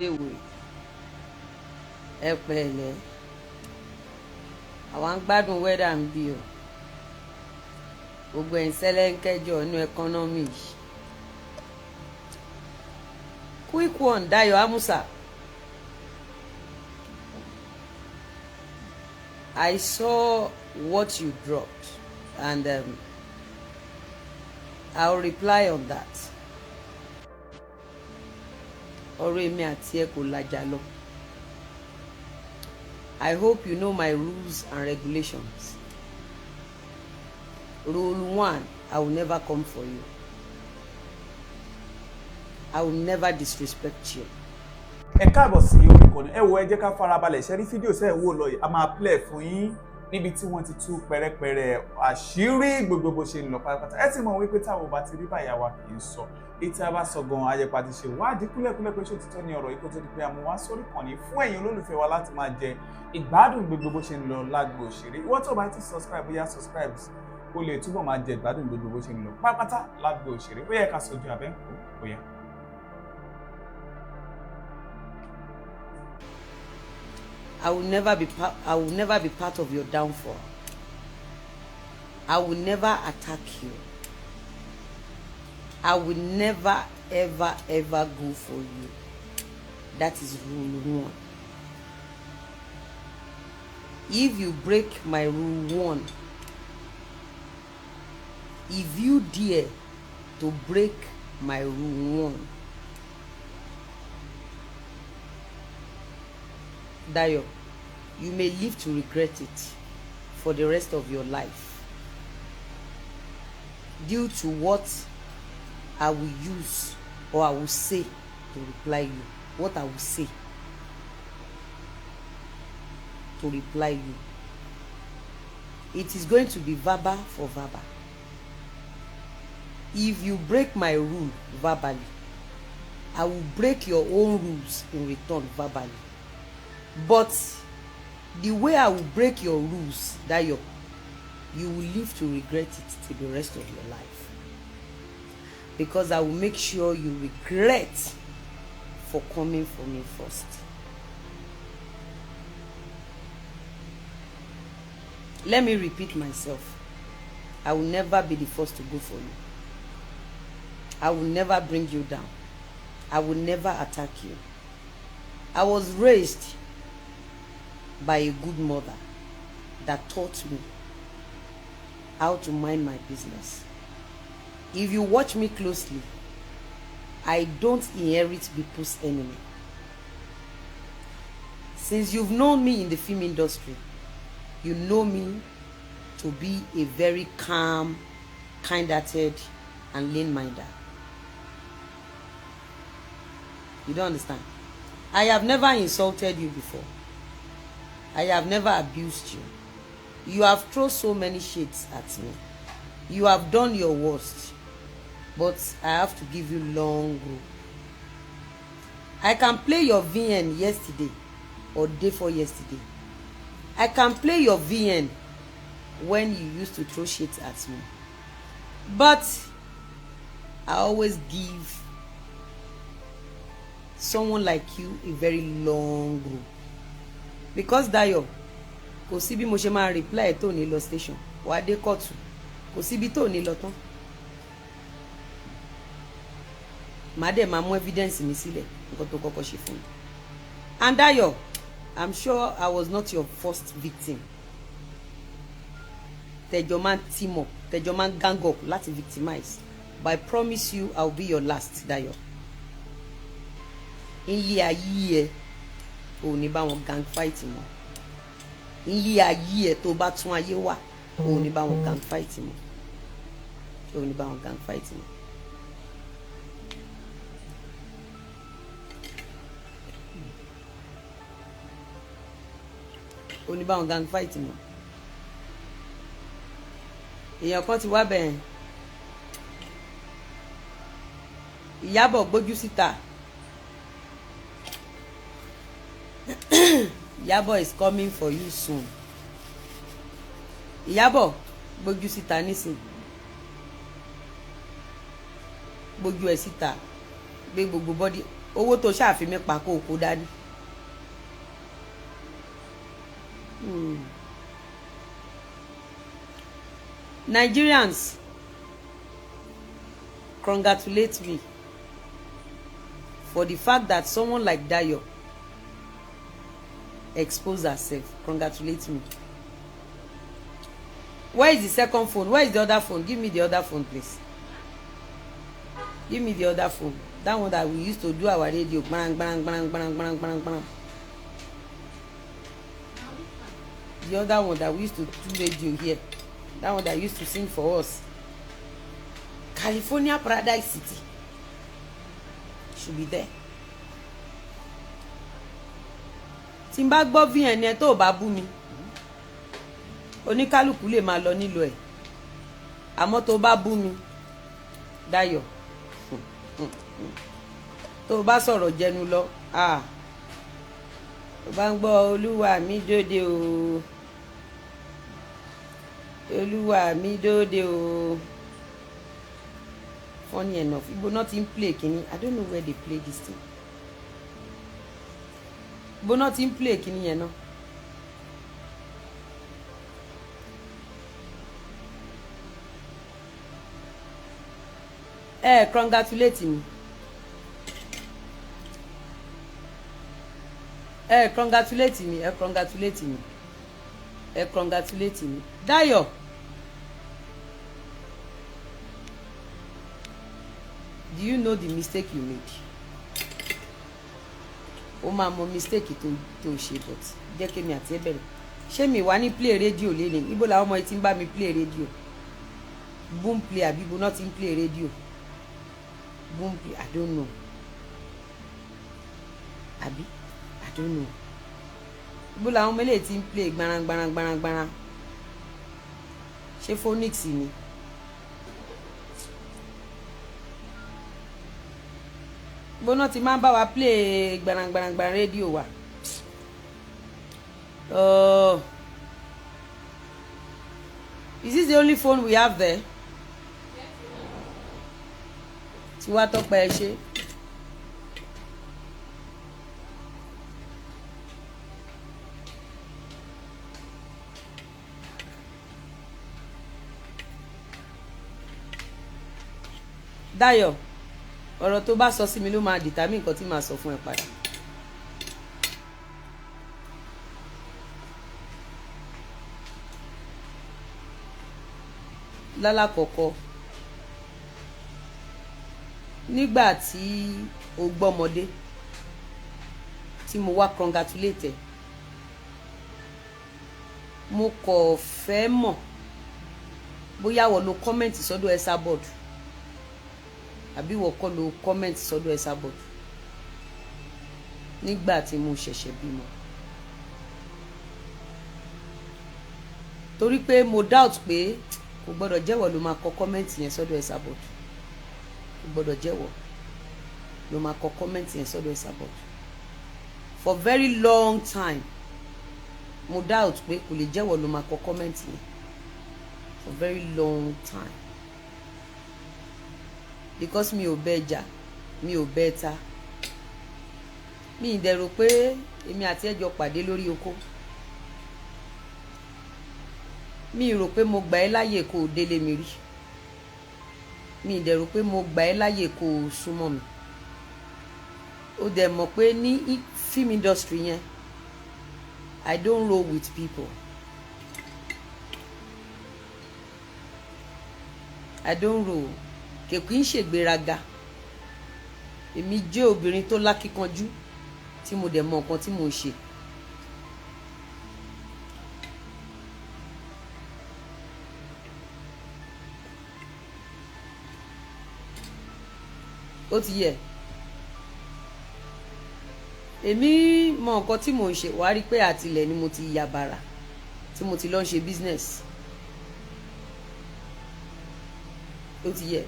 Léwu, ẹ pẹ̀lẹ́. Àwa ń gbádùn weather ń bí o. Gbogbo ẹ̀ ń sẹ́lẹ̀ ń kẹjọ inú economy yìí. Quick one, Dayo Amusa. I saw what you dropped and I'll reply on that. Ọ̀rọ̀ èmi àti ẹ kò làjà lọ. I hope you know my rules and regulations. Rule one, I will never come for you. I will never disrespect you. Ẹ káàbọ̀ sí orí ìkànnì. Ẹ wo, ẹ jẹ́ ká farabalẹ̀ ṣe rí fídíò sẹ́ẹ̀ wò lọ yìí. A máa play fún yín níbi tí wọ́n ti tú pẹ̀rẹ̀pẹ̀rẹ̀ àṣírí gbogbo bó ṣe ń lọ pátápátá. Ẹ ti mọ̀ wípé táwọn ò bá ti rí báyà wa kì í sọ ètí a bá sọ gan ayẹpa ti ṣe wádìí kúlẹ̀kúlẹ̀ pé ṣé òtítọ́ ni ọ̀rọ̀ yìí, kó tó di pé a mú wá sórí ìkànnì fún ẹ̀yin olólùfẹ́ wa láti máa jẹ ìgbádùn gbogbo bó ṣe ń lọ lágbo òṣèré. Ìwọ tó bá ti subscribe, bóyá subscribe kó lè túbọ̀ máa jẹ ìgbádùn gbogbo bó ṣe ń lọ pátápátá lágbo òṣèré. Ó yẹ ká sojú abẹ́ ń kó bóyá. I will never be part of your downfall. I will never attack you. I will never ever ever go for you. That is rule one. If you break my rule one, if you dare to break my rule one, Dayo, you may live to regret it for the rest of your life due to what I will use or I will say to reply you. What I will say to reply you. It is going to be verbal for verbal. If you break my rule verbally, I will break your own rules in return verbally. But the way I will break your rules, Dayo, you will live to regret it till the rest of your life. Because I will make sure you regret for coming for me first. Let me repeat myself. I will never be the first to go for you. I will never bring you down. I will never attack you. I was raised by a good mother that taught me how to mind my business. If you watch me closely, I don't inherit people's enemy. Since you've known me in the film industry, you know me to be a very calm, kind-hearted, and lean-minder. You don't understand? I have never insulted you before. I have never abused you. You have thrown so many shades at me. You have done your worst. But I have to give you long rope. I can play your VN yesterday or day for yesterday. I can play your VN when you used to throw shit at me. But I always give someone like you a very long rope. Because Dayo, kò sí bí mo ṣe máa reply tó ní lọ station, wàá dé kóòtù, kò síbi tó ní lọ tán. Màá dẹ̀ máa mú evidence mi sílẹ̀ nǹkan tó kọ́kọ́ ṣe fún mi. And Dayo, I'm sure I was not your first victim. Tẹjọ máa ń team up, tẹjọ máa ń gang up láti victimize. But I promise you I will be your last, Dayo. Ilé ayé ẹ ò ní bá wọn gang fight mọ́. Ilé ayé ẹ tó bá tún ayé wà, ò ní bá wọn gang fight mọ́. Ò ní bá wọn gang fight mọ́. Ò ní bá wọn gang fight mọ́. Èèyàn kan ti wá bẹ̀rẹ̀. Ìyábọ̀ gbójú síta. Ìyábọ̀ is coming for you soon. Ìyábọ̀ gbójú síta nísìn. Gbójú ẹ̀ síta. Gbé gbogbo bọ́dí. Owó tó ṣàfi mi pa kó o kó dání. Nigerians, congratulate me for the fact that someone like Dayo exposed herself. Congratulate me. Where is the second phone? Where is the other phone? Give me the other phone, please. Give me the other phone, that one that we used to do our radio, gbang gbang gbang gbang gbang gbang gbang. The other one that we used to do radio here, that one that used to sing for us, California Paradise City, should be there. Tí n bá gbọ́ VN ẹ, tó o bá bú mi, oníkálukú lè máa lọ nílò ẹ̀. Àmọ́ tó o bá bú mi, Dayọ̀, tó o bá sọ̀rọ̀ jẹnu lọ, ah, tó bá ń gbọ́ "Olúwa mi dóde o, Olúwa mi dóde o". Funny enough, ibo náà ti ń play kínní? I don't know where they play this thing. Ibo náà ti ń play kínní yẹn náà? Ẹ congratulate mi, ẹ congratulate mi, ẹ congratulate mi, ẹ congratulate mi. Dayọ̀, do you know the mistake you made? O máa mọ mistake tó ṣe, but jẹ́ kémi àti ẹ bẹ̀rẹ̀. Ṣé mi wá ní play radio lélẹ̀? Ibo làwọn ọmọ yìí ti ń bá mi play radio? Boom play, àbí ibo náà ti ń play radio? Boom play, I don't know. Àbí I don't know. Ibo làwọn ọmọ eléyìí ti ń play gbaran gbaran gbaran gbaran? Ṣé Phoenix ni? Ibo náà ti máa ń bá wa play gbaran gbaran gbaran rédíò wa? Is this the only phone we have there? Tiwa Tọ́pẹ́, ẹ ṣe. Dayọ̀, ọ̀rọ̀ tó bá sọ sí mi ló máa determine nǹkan tí màá sọ fún ẹ padà. Lálàkọ̀kọ́, nígbà tí o gbọ́mọdé tí mo wá congratulate ẹ, mo kọ̀ fẹ́ mọ̀ bóyá wọ́n lo comment sọ́dọ̀ Esabod àbí wọ́n kọ́ lo comment sọ́dọ̀ Esabod nígbà tí mo ṣẹ̀ṣẹ̀ bímọ, torí pé mo doubt pé kò gbọ́dọ̀ jẹ́wọ́ ló máa kọ comment yẹn sọ́dọ̀ Esabod. Kò gbọ́dọ̀ jẹ́wọ́ ló máa kọ comment yẹn sọ́dọ̀ Esabod. For very long time, mo doubt pé kò lè jẹ́wọ́ ló máa kọ comment yẹn for very long time, because mi ò bẹ jà, mi ò bẹ ta, mi ì dẹ̀ rò pé èmi àti ẹ jọ pàdé lórí oko. Mi ì rò pé mo gbà ẹ́ láyè kó o délé mi rí. Mi ì dẹ̀ rò pé mo gbà ẹ́ láyè kó o súnmọ́ mi. Ó dẹ̀ mọ̀ pé ní film industry yẹn, I don't roll with people. I don't roll. Kèkú ń ṣègbéraga. Èmi jẹ́ obìnrin tó lákíkanjú tí mo dẹ̀ mọ nǹkan tí mò ń ṣe. Ó ti yẹ, èmi mọ nǹkan tí mò ń ṣe. Wàá rí i pé àtìlẹ̀ ni mo ti ya bàrà tí mo ti lọ ń ṣe business. Ó ti yẹ.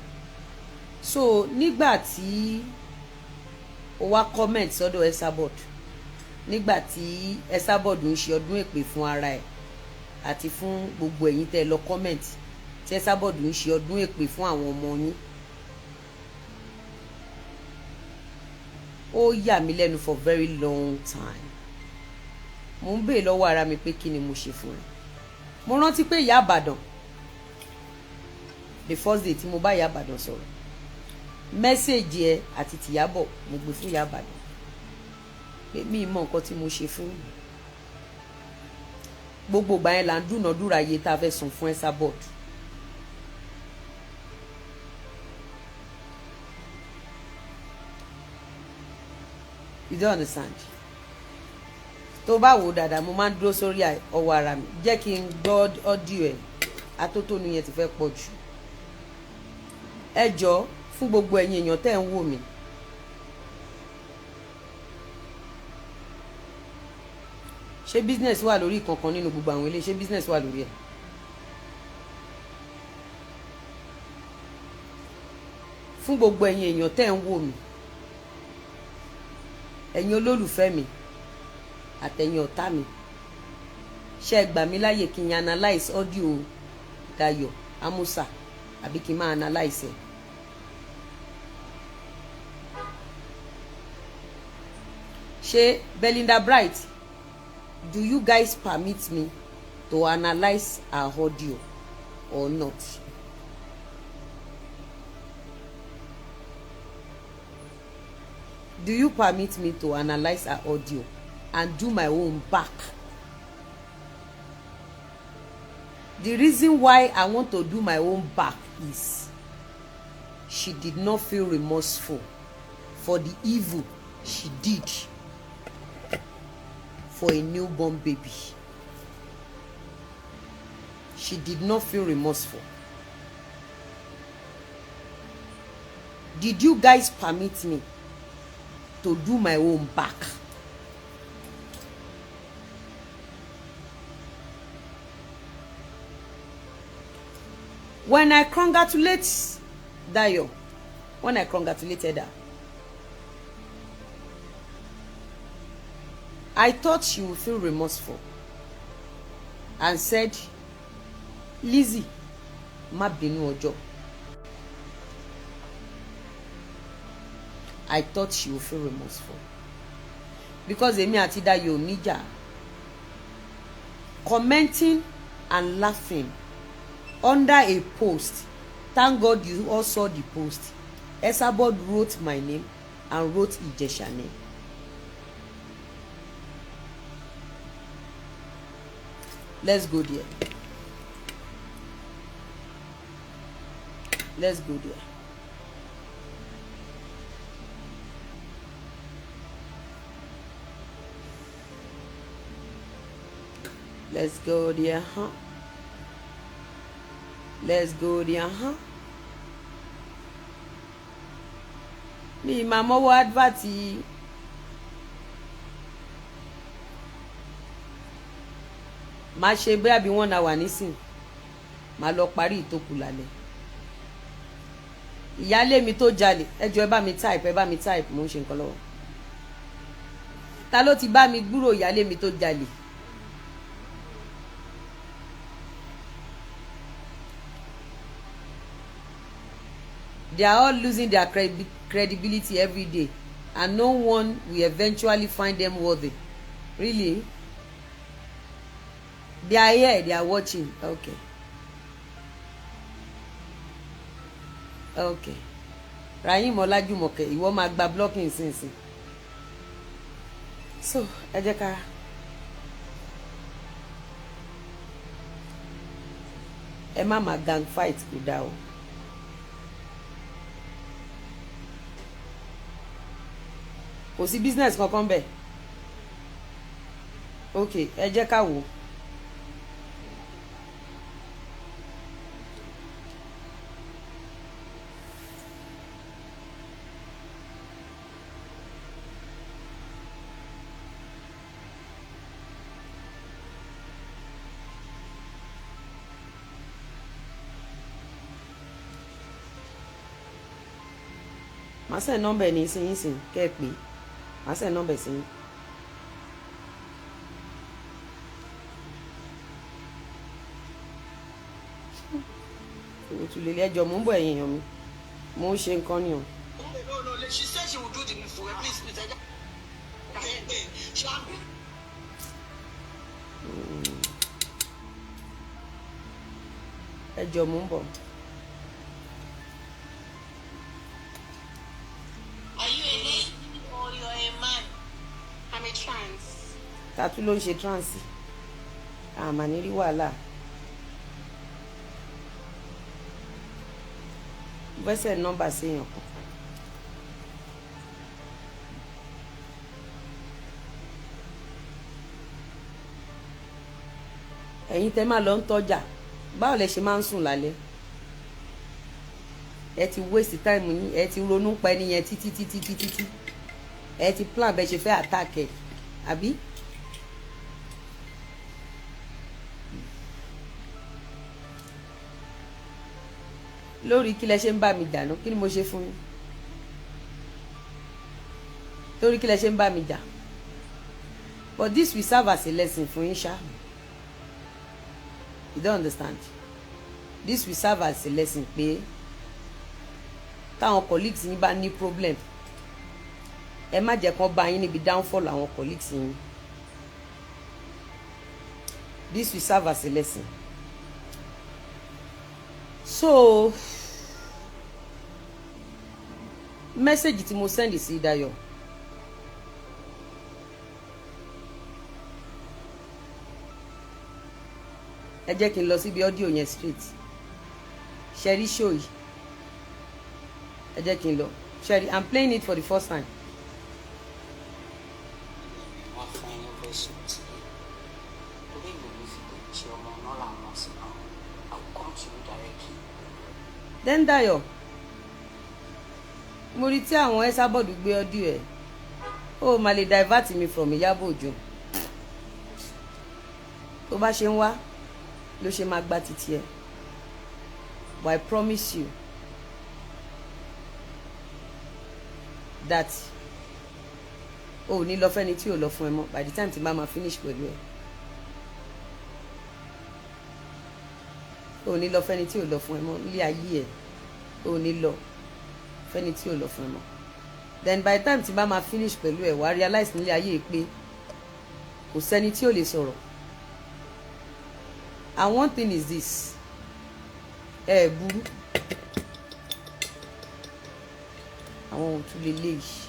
So nígbà tí o wá comment sọ́dọ̀ Esabod, nígbà tí Esabod ń ṣe ọdún èpè fún ara ẹ̀ àti fún gbogbo ẹ̀yin tẹ́ ẹ lọ comment, tí Esabod ń ṣe ọdún èpè fún àwọn ọmọ yín, Ó yà mí lẹ́nu for very long time. Mo ń béè lọ́wọ́ ara mi pé kí ni mo ṣe fún ẹ. Mo rántí pé Ìyá Ìbàdàn, the first day tí mo bá Ìyá Ìbàdàn sọ̀rọ̀, message ẹ àti tìyábọ̀ mo gbé fún Ìyá Ìbàdàn pé mi mọ nǹkan tí mo ṣe fún. Gbogbo ìgbà yẹn là ń dúnàádúrà iye tá a fẹ́ san fún Esabod. You don't understand. Tó bá wò dáadáa, mo máa ń dúró sórí ọwọ́ ara mi. Jẹ́ kí n gbọ́ audio ẹ̀. Atótónu yẹn ti fẹ́ pọ̀ jù. Ẹ jọ̀ọ́, fún gbogbo ẹ̀yin èèyàn tẹ́ ń wò mí, ṣé business wà lórí kankan nínú gbogbo àwọn ilé? Ṣé business wà lórí ẹ̀? Fún gbogbo ẹ̀yin èèyàn tẹ́ ń wò mí, ẹ̀yin olólùfẹ́ mi àtẹ̀yin ọ̀tá mi, ṣé ẹ gbà mí láyè kí n analyse audio Dayọ̀ Amusa àbí kí n máa analyse ẹ̀? Ṣé Belinda Bright, do you guys permit me to analyse her audio or not? Do you permit me to analyse her audio and do my own back? The reason why I want to do my own back is she did not feel remorseful for the evil she did for a newborn baby. She did not feel remorseful. Did you guys permit me to do my own back? When I congratulate Dayo, when I congratulated her, I thought she would feel remorseful and said, "Lizzy, má bínú ọjọ́." I thought she would feel remorseful because èmi àti Dayo níjà. Commenting and laughing under a post, thank God you all saw the post. Esabod wrote my name and wrote Ijesha name. Let's go there. Let's go there. Let's go there, huh? Let's go there, huh? Mi máa mọ́wọ́ advert yìí. Máa ṣe bóyá bí 1 hour nísìn, máa lọ parí ìtókù lálẹ́. Ìyáálé mi tó jalè, ẹ jọ̀ọ́, ẹ bá mi type, ẹ bá mi type, mò ń ṣe nǹkan lọ́wọ́. Ta ló ti bá mi gbúrò ìyáálé mi tó jalè? They are all losing their credibility every day and no one will eventually find them worthy. Really? They are here, they are watching. Okay. Rahim Ọlájúmọ̀kẹ́, ìwọ máa gba blocking sínsìn. So ẹ jẹ́ ká ẹ má máa gang fight, kò dáa o. Kò sí business kankan bẹ́ẹ̀. Ok, ẹ jẹ́ ká wò ó. Màá send nọ́mbà ẹ̀ ní ìsinyìísìn kẹ́ ẹ pè é. Màá send nọ́mbà ẹ̀ sí yín. Òtún lè ẹjọ́ mò ń bọ̀, ẹ̀yìn èèyàn mi, mò ń ṣe nǹkan ni o. She said she will do the needful. Please, please. She Ẹ jọ, mò ń bọ̀. Are you a lady or you're a man? I'm a trans. Tatu ló ń ṣe trans, àmà ní rí wàhálà. Bẹ́sẹ̀ nọ́mbà séèyàn kan. Ẹ̀yin tẹ́ máa lọ ń tọ́jà, báwo lẹ ṣe máa ń sùn lálẹ́? Ẹ ti waste time yín, ẹ ti ronú pa ẹni yẹn títí títí títí tí ẹ ti plan bẹ́ẹ̀ ṣe fẹ́ attack ẹ, àbí? Lórí kí lẹ ṣe ń bá mi jà ná? Kí ni mo ṣe fún yín? Lórí kí lẹ ṣe ń bá mi jà? But this will serve as a lesson fún yín ṣá. You don't understand. This will serve as a lesson pé táwọn colleagues yín bá ní problem, ẹ má jẹ́ kán bá yín níbi downfall àwọn colleagues yín. This will serve as a lesson. So message tí mo send sí Dayọ̀, ẹ jẹ́ kí n lọ síbi audio yẹn straight. Ṣẹ́rí show yìí, ẹ jẹ́ kí n lọ. Ṣẹ́rí, I'm playing it for the first time. Wọ́n fún yín voice note yìí torí mi ò ní fi ṣe ọmọ náà làwọn sí náà. I will come to you directly. Then Dayọ̀, mo rí tí àwọn Esabod gbé audio ẹ̀, ó máa lè divert me from Ìyábọ̀ Òjó. Tó bá ṣe ń wá ló ṣe máa gba títí ẹ̀, but I promise you that o ò ní lọ fẹ́ni tí ò lọ fún ẹ mọ́ by the time tí bá máa finish pẹ̀lú ẹ. O ò ní lọ fẹ́ni tí ò lọ fún ẹ mọ́ nílé ayé ẹ. O ò ní lọ fẹ́ni tí ò lọ fún ẹ mọ́. Then by the time tí bá máa finish pẹ̀lú ẹ, wàá realize nílé ayé pé kò sẹ́ni tí ò lè sọ̀rọ̀. And one thing is this: ẹ burú, àwọn ohun tún lè léyìí.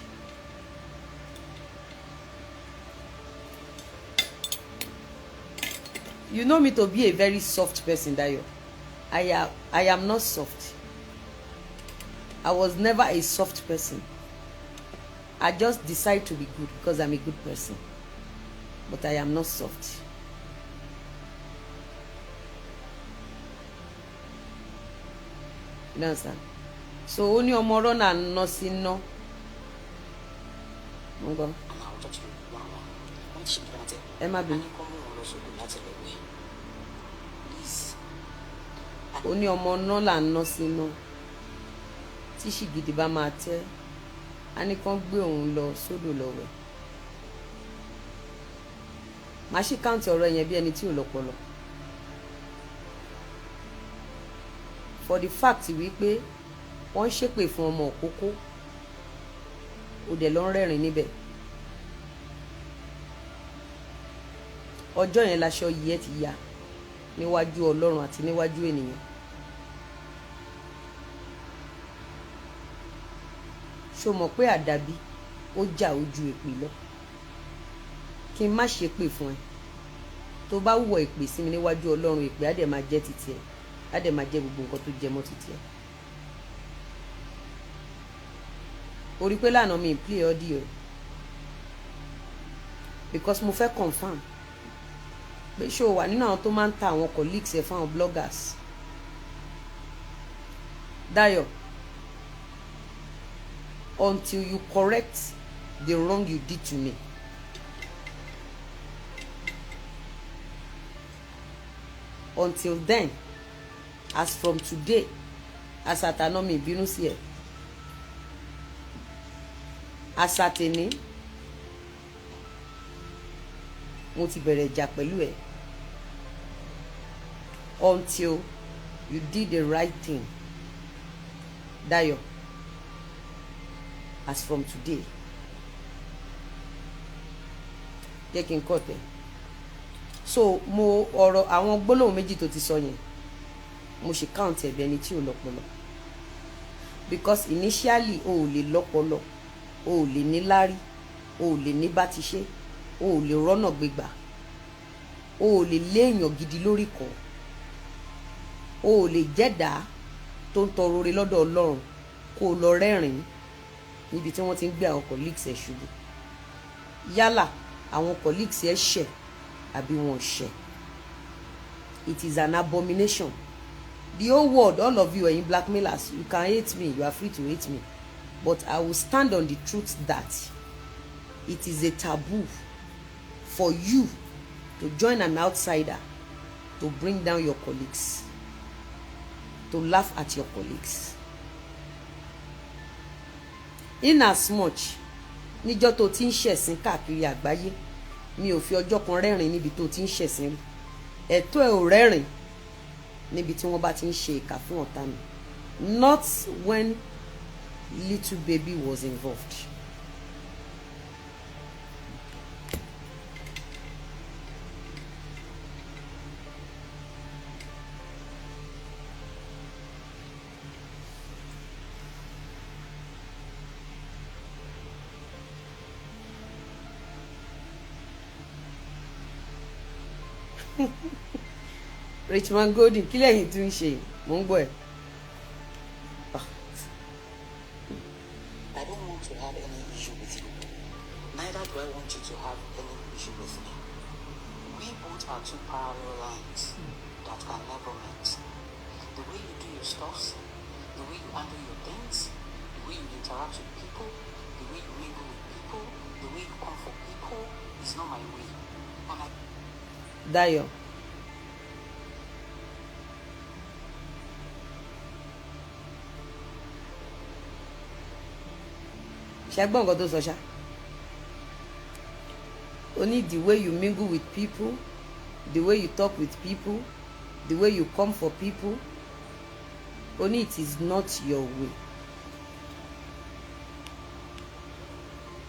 You know me to be a very soft person, Dayo. I am not soft. I was never a soft person. I just decide to be good because I'm a good person, but I am not soft. You understand? So ó ní ọmọ ọ̀rọ̀ náà ná sí ná. Mo ń gbọ́. And I will talk to you one on one. Wọ́n ti ṣe ìjọba tẹ. Ẹ má A bínú. ní kọ́ mú wọn lọ sódò láti lọ wẹ̀. Please. Ó ní ọmọ náà là ń ná sí ná, tí ṣìgìdì bá máa tẹ́, á ní kán gbé òun lọ sódò lọ wẹ̀. Màá ṣì count ọ̀rọ̀ yẹn bí ẹni tí ò lọ́pọlọ, for the fact wípé wọ́n ń ṣépè fún ọmọ òkókó, ó dẹ̀ lọ ń rẹ́rìn níbẹ̀. Ọjọ́ yẹn laṣọ yìí ẹ ti ya níwájú Ọlọ́run àti níwájú ènìyàn. Ṣó mọ̀ pé àdàbí ó jà ojú èpè lọ? Kí n má ṣe pè fún ẹ, tó bá wùwọ̀ èpè sí mi níwájú Ọlọ́run, èpè á dẹ̀ máa jẹ́ titi ẹ, á dẹ̀ máa jẹ́ gbogbo nǹkan tó jẹ mọ́ titi ẹ. O rí pé lánàá mi play audio because mo fẹ́ confirm pé ṣé o wà nínú àwọn tó máa ń ta àwọn colleagues ẹ fún àwọn bloggers. Dayo, until you correct the wrong you did to me, until then, as from today, as at àná, mi ìbínú sí ẹ. As at èní, mo ti bẹ̀rẹ̀ ìjà pẹ̀lú ẹ. Until you did the right thing, Dayo, As from today, jẹ́ kí n kọ́ tẹ̀. So mo ọ̀rọ̀ àwọn gbólóhùn méjì tó ti sọ yẹn, mo ṣe count ẹ̀bẹ̀ ẹni tí ò lọ́pọlọ, because initially o ò lè lọ́pọlọ, o ò lè níláárí, o ò lè ní bá ti ṣe, o ò lè rọ́nà gbégbà, o ò lè léèyàn gidi lórí kọ́, o ò lè jẹ́dàá tó ń tọrọ oore lọ́dọ̀ Ọlọ́run kó o lọ rẹ́rìn-ín níbi tí wọ́n ti ń gbé àwọn colleagues ẹ̀ ṣubú, yálà àwọn colleagues ẹ̀ ṣẹ̀ àbí wọn ṣẹ̀. It is an abomination. The whole world, all of you ẹ̀yin blackmailers, you can hate me, you are free to hate me, but I will stand on the truth that it is a taboo for you to join an outsider to bring down your colleagues, to laugh at your colleagues. In as much níjọ́ tó ti ń ṣẹ̀sín káàkiri àgbáyé, mi ò fi ọjọ́ kan rẹ́rìn níbi tó ti ń ṣẹ̀sín rí. Ẹ̀tọ́ ẹ̀ ò rẹ́rìn níbi tí wọ́n bá ti ń ṣe ìkà fún ọ̀tá mi, not when little baby was involved. Richmond Golden, kí lẹ́yìn tún ń ṣe? Mò ń gbọ́ ẹ̀. I don't want to have any issue with you. Neither do I want you to have any issue with me. We both are two parallel lines that can never meet. The way you do your stuffs, the way you handle your things, the way you interact with people, the way you mingle with people, the way you come for people is not my way. And I Dayo, ṣe gbọ́ nǹkan tó sọ ṣá? O ní the way you mingle with people, the way you talk with people, the way you come for people, o ní it is not your way.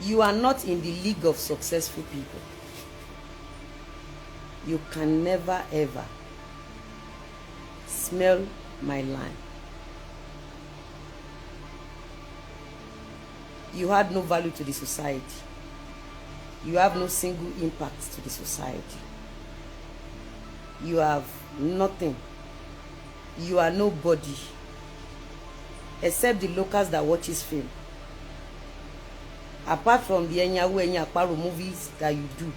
You are not in the league of successful people. You can never ever smell my line. You had no value to the society. You have no single impact to the society. You have nothing. You are nobody except the locals that watches film. Apart from the Enyawo Enya Aparo movies that you do,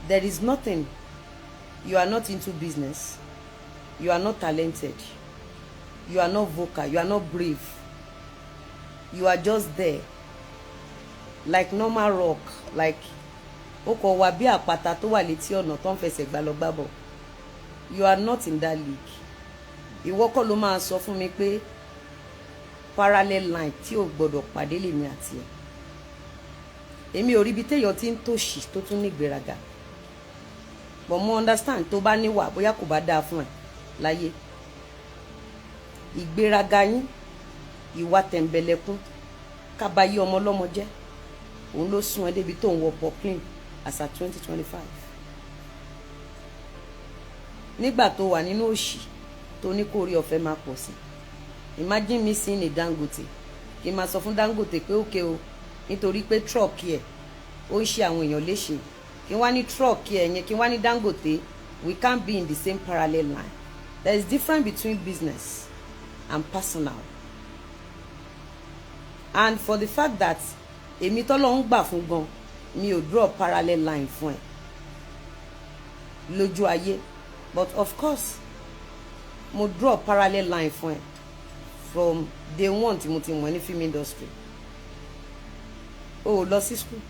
there is nothing. You are not into business. You are not talented. You are not vocal. You are not brave. You are just there like normal rock, like ó kọ wà bí àpáta tó wà létí ọ̀nà tó ń fẹsẹ̀ gbá lọ gbábọ̀. You are not in that league. Ìwọ kọ́ ló máa sọ fún mi pé parallel line tí ò gbọdọ̀ pàdé lèmi àti ẹ̀. Èmi ò rí ibi téèyàn ti ń tòṣì tó tún ní ìgbéraga, but mo understand, tó bá níwà bóyá kò bá dáa fún ẹ láyé. Ìgbéraga yín, ìwà tẹ̀m̀bẹ̀lẹ̀kún kábàáyé ọmọ ọlọ́mọ jẹ́, òun ló sún ẹ débi tó ń wọ poclain as at 2025. Nígbà tó wà nínú òṣì tó ní kó rí ọ̀fẹ́ máa pọ̀ sí. Imagine me seeing a Dangote, kí n máa sọ fún Dangote pé ókè o, nítorí pé truck ẹ̀ ó ń ṣe àwọn èèyàn léṣe, kí wá ní truck ẹ̀ yẹn, kí wá ní Dangote, we can't be in the same parallel line. There is difference between business and personal. And for the fact that èmi tọ́lọ́ ń gbà fún gan, mi ò draw parallel line fún ẹ lójú ayé, but of course mo draw parallel line fún ẹ from day one tí mo ti mọ̀ ní film industry. O ò lọ sí school,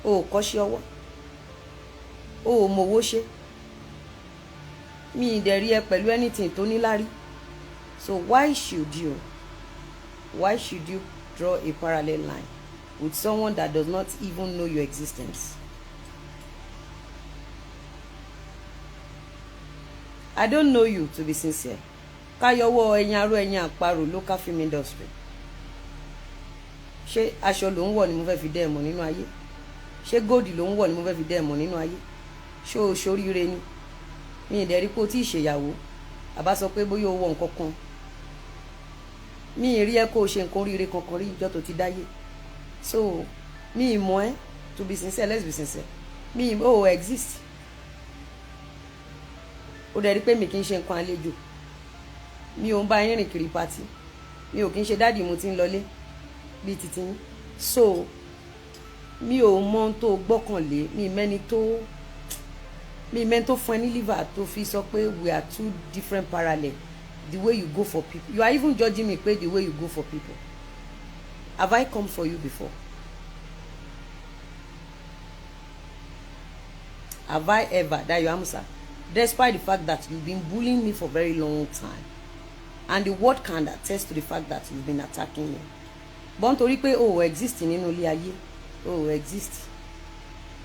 o ò kọ́ṣẹ́ ọwọ́, o ò mọ̀wó ṣe. Mi ì dẹ̀ rí ẹ pẹ̀lú anything tó níláárí. So why should you draw a parallel line with someone that does not even know your existence? I don't know you, to be sincere. Káyọwọ́ ẹyin aró, ẹyin àparò, local film industry. Ṣé aṣọ ló ń wọ̀ ni mo fẹ́ fi dẹ́ ẹ mọ̀ nínú ayé? Ṣé gold ló ń wọ̀ ni mo fẹ́ fi dẹ́ ẹ mọ̀ nínú ayé? Ṣé o ṣoríire ni? Mi ì dẹ̀ rí pé o tí ì ṣèyàwó, àbá sọ pé bóyá o wọ nǹkan kan. Mi ì rí ẹ kó o ṣe nǹkan oríire kankan rí ìjọ tó ti dáyé. So mi ì mọ̀ ẹ́. To be sincere, let's be sincere, mi ì ò exist. Ó dẹ̀ rí pé mi kì í ṣe nǹkan àlejò. Mi ò ń bá yín rìn kiri party. Mi ò kì í ṣe daddy mo ti ń lọlé bíi titi yín. So mi ò mọ ohun tó gbọ́kànlé. Mi mẹ́ni tó fún ẹ ní liver tó fi sọ pé we are two different parallel. The way you go for people, you are even judging me pé the way you go for people. Have I come for you before? Have I ever, Dayo Amusa? Despite the fact that you've been bullying me for very long time, and the world can attest to the fact that you've been attacking me, but nítorí pé o ò exist nínú ilé ayé, o ò exist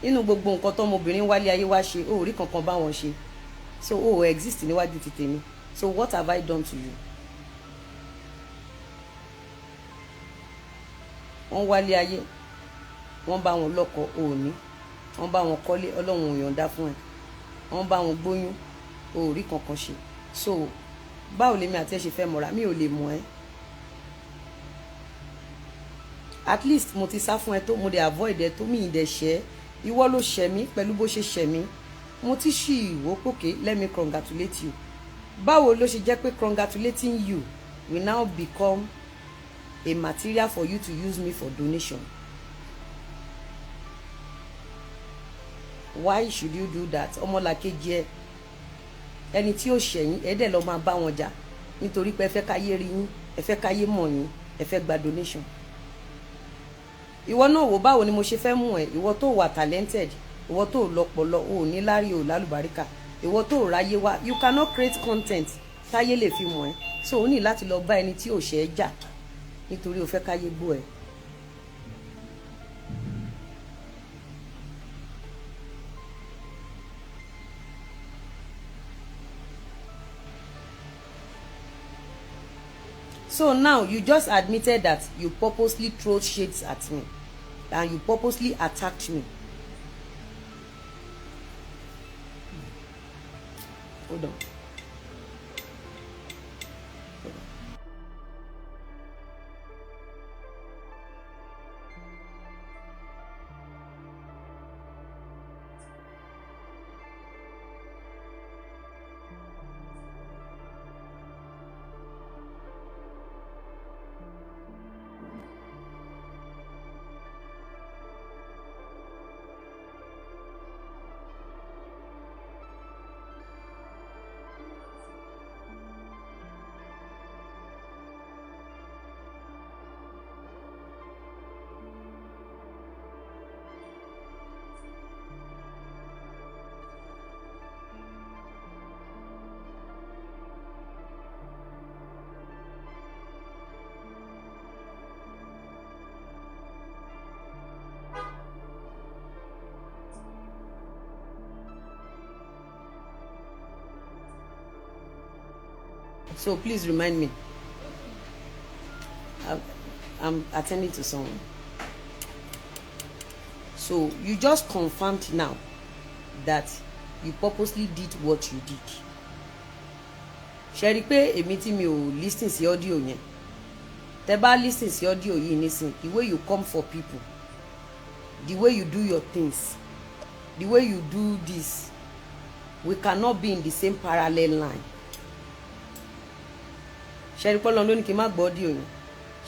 nínú gbogbo nǹkan tọmọbìnrin wálé ayé wá ṣe, o ò rí kankan bá wọn ṣe. So o ò exist níwájú ti tèmi. So what have I done to you? Wọ́n wálé ayé, wọ́n bá wọn lọ́kọ, o ò ní. Wọ́n bá wọn kọ́lé, Ọlọ́run ò yọ̀ǹda fún ẹ. Wọ́n bá wọn gbóyún, o ò rí kankan ṣe. So báwo lèmi àti ẹ ṣe fẹ́ mọ̀ra? Mi ò lè mọ̀ ẹ́. At least mo ti sá fún ẹ tó, mo dẹ̀ avoid ẹ tó, mi ì dẹ̀ ṣẹ́. Ìwọ ló ṣẹ̀ mí. Pẹ̀lú bó ṣe ṣẹ̀ mí, mo ti ṣì ìwò pòkè. Let me congratulate you. Báwo ló ṣe jẹ́ pé congratulating you will now become a material for you to use me for donation? Why should you do that? Ọmọlàkejì ẹ, ẹni tí ó ṣẹ̀yìn ẹ dẹ̀ lọ́ọ́ máa bá wọn jà nítorí pé ẹ fẹ́ káyé rí yín, ẹ fẹ́ káyé mọ̀ yín, ẹ fẹ́ gba donation. Ìwọ náà wò, báwo ni mo ṣe fẹ́ mú ẹ? Ìwọ tó wà talented, ìwọ tó lọ́pọlọ, ò ní lárí, ò lálùbáríkà, ìwọ tó ráyé wá, you cannot create content táyé lè fi mọ̀ ẹ́. So o ní láti lọ bá ẹni tí ò ṣe é jà nítorí o fẹ́ káyé gbọ́ ẹ. So now you just admitted that you purposely throw shades at me and you purposely attacked me. Hold on. Hold on. So please remind me. I'm attending to someone. So you just confirmed now that you purposely did what you did. Ṣe rí i pé èmi tí mi ò listen sí audio yẹn, tẹ bá listen sí audio yìí nísìn, the way you come for people, the way you do your things, the way you do this, we cannot be in the same parallel line. Ṣe rí pọ́lọ́n ló ní kí n má gbọ́ audio yẹn?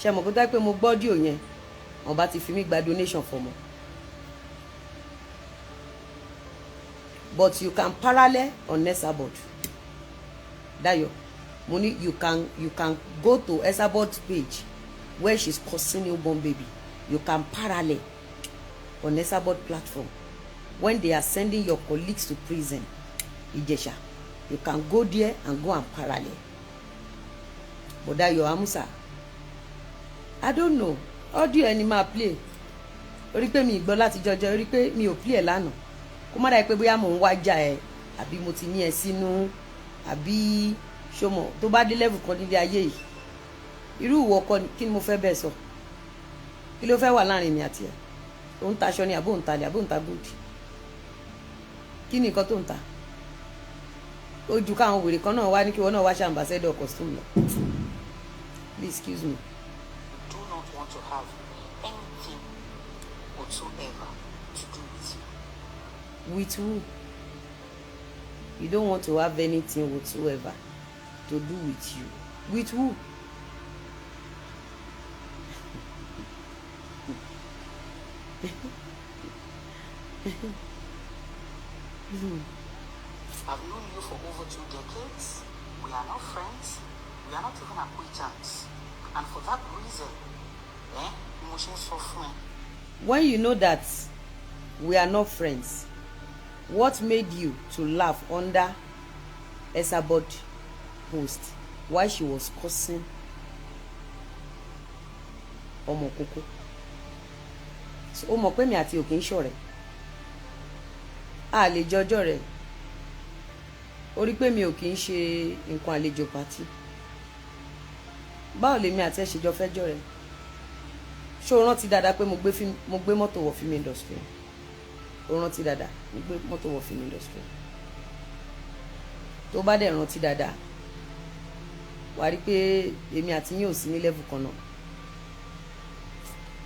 Ṣe mọ̀ kó dá pé mo gbọ́ audio yẹn, wọ́n bá ti fi mí gba donation fọmọ. But you can parallel on Esabod. Dayo, mo ní you can go to Esabod's page where she's cursing newborn baby. You can parallel on Esabod platform when they are sending your colleagues to prison, Ijesha. You can go there and go and parallel. But Dayo Amusa, I don't know. Audio ẹni máa play orí pé mi ìgbọ́ láti jọjọ orí pé mi ò play ẹ̀ lánàá, kó má dàbí pé bóyá mò ń wájà ẹ, àbí mo ti ní ẹ sínú, àbí Ṣọmọ tó bá dé level kan nílé ayé yìí, irú ìwọ kọ́ kí ni mo fẹ́ bẹ́ẹ̀ sọ? Kí ló fẹ́ wà láàrin mi àti ẹ̀? Ó ń taṣọ ni, àbó ń talẹ̀, àbó ń ta gold? Kí ni nǹkan tó ń ta? Ó ju káwọn wèrè kan náà wá ní kí wọn náà wá ṣe ambassador costume lọ. Please excuse me. Do not want to have anything whatsoever to do with you. With who? You don't want to have anything whatsoever to do with you. With who? I've known you for over 2 decades. We are not friends. We are not even acquaintance. And for that reason, mo ṣe ń sọ fún ẹ. When you know that we are not friends, what made you to laugh under Esabod post while she was cursing ọmọ kókó? So ó mọ̀ pé mi àti òkè ń ṣọ̀rẹ́, a lè jọjọ́ rẹ̀. Ó rí pé mi ò kì í ṣe nǹkan àlejò party. Báwo lèmi àti ẹ̀ ṣe jọ fẹ́ jọ̀rẹ́? Ṣé o rántí dáadáa pé mo gbé mọ́tò wọ̀ film industry? O rántí dáadáa, mo gbé mọ́tò wọ̀ film industry. Tó bá dẹ̀ rántí dáadáa, wàá rí pé èmi àti yín ò sí ní level kan náà.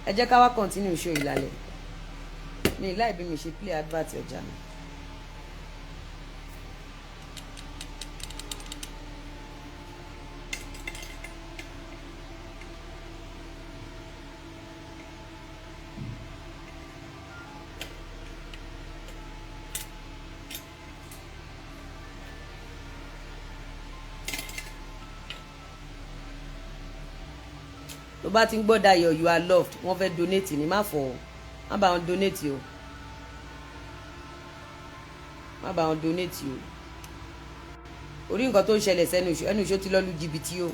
Ẹ jẹ́ ká wá continue show ìlàlẹ̀ mi láì bí mi ṣe play advert ọjà mi. Tó bá ti ń gbọ́ Dayọ̀ you are loved, wọ́n fẹ́ donate ní. Má fọ̀ ọ́, má bá wọn donate o, má bá wọn donate o. Orí nǹkan tó ń ṣẹlẹ̀ sẹ́nu ìṣó, ẹnu ìṣó ti lọ́ lu jìbìtì o.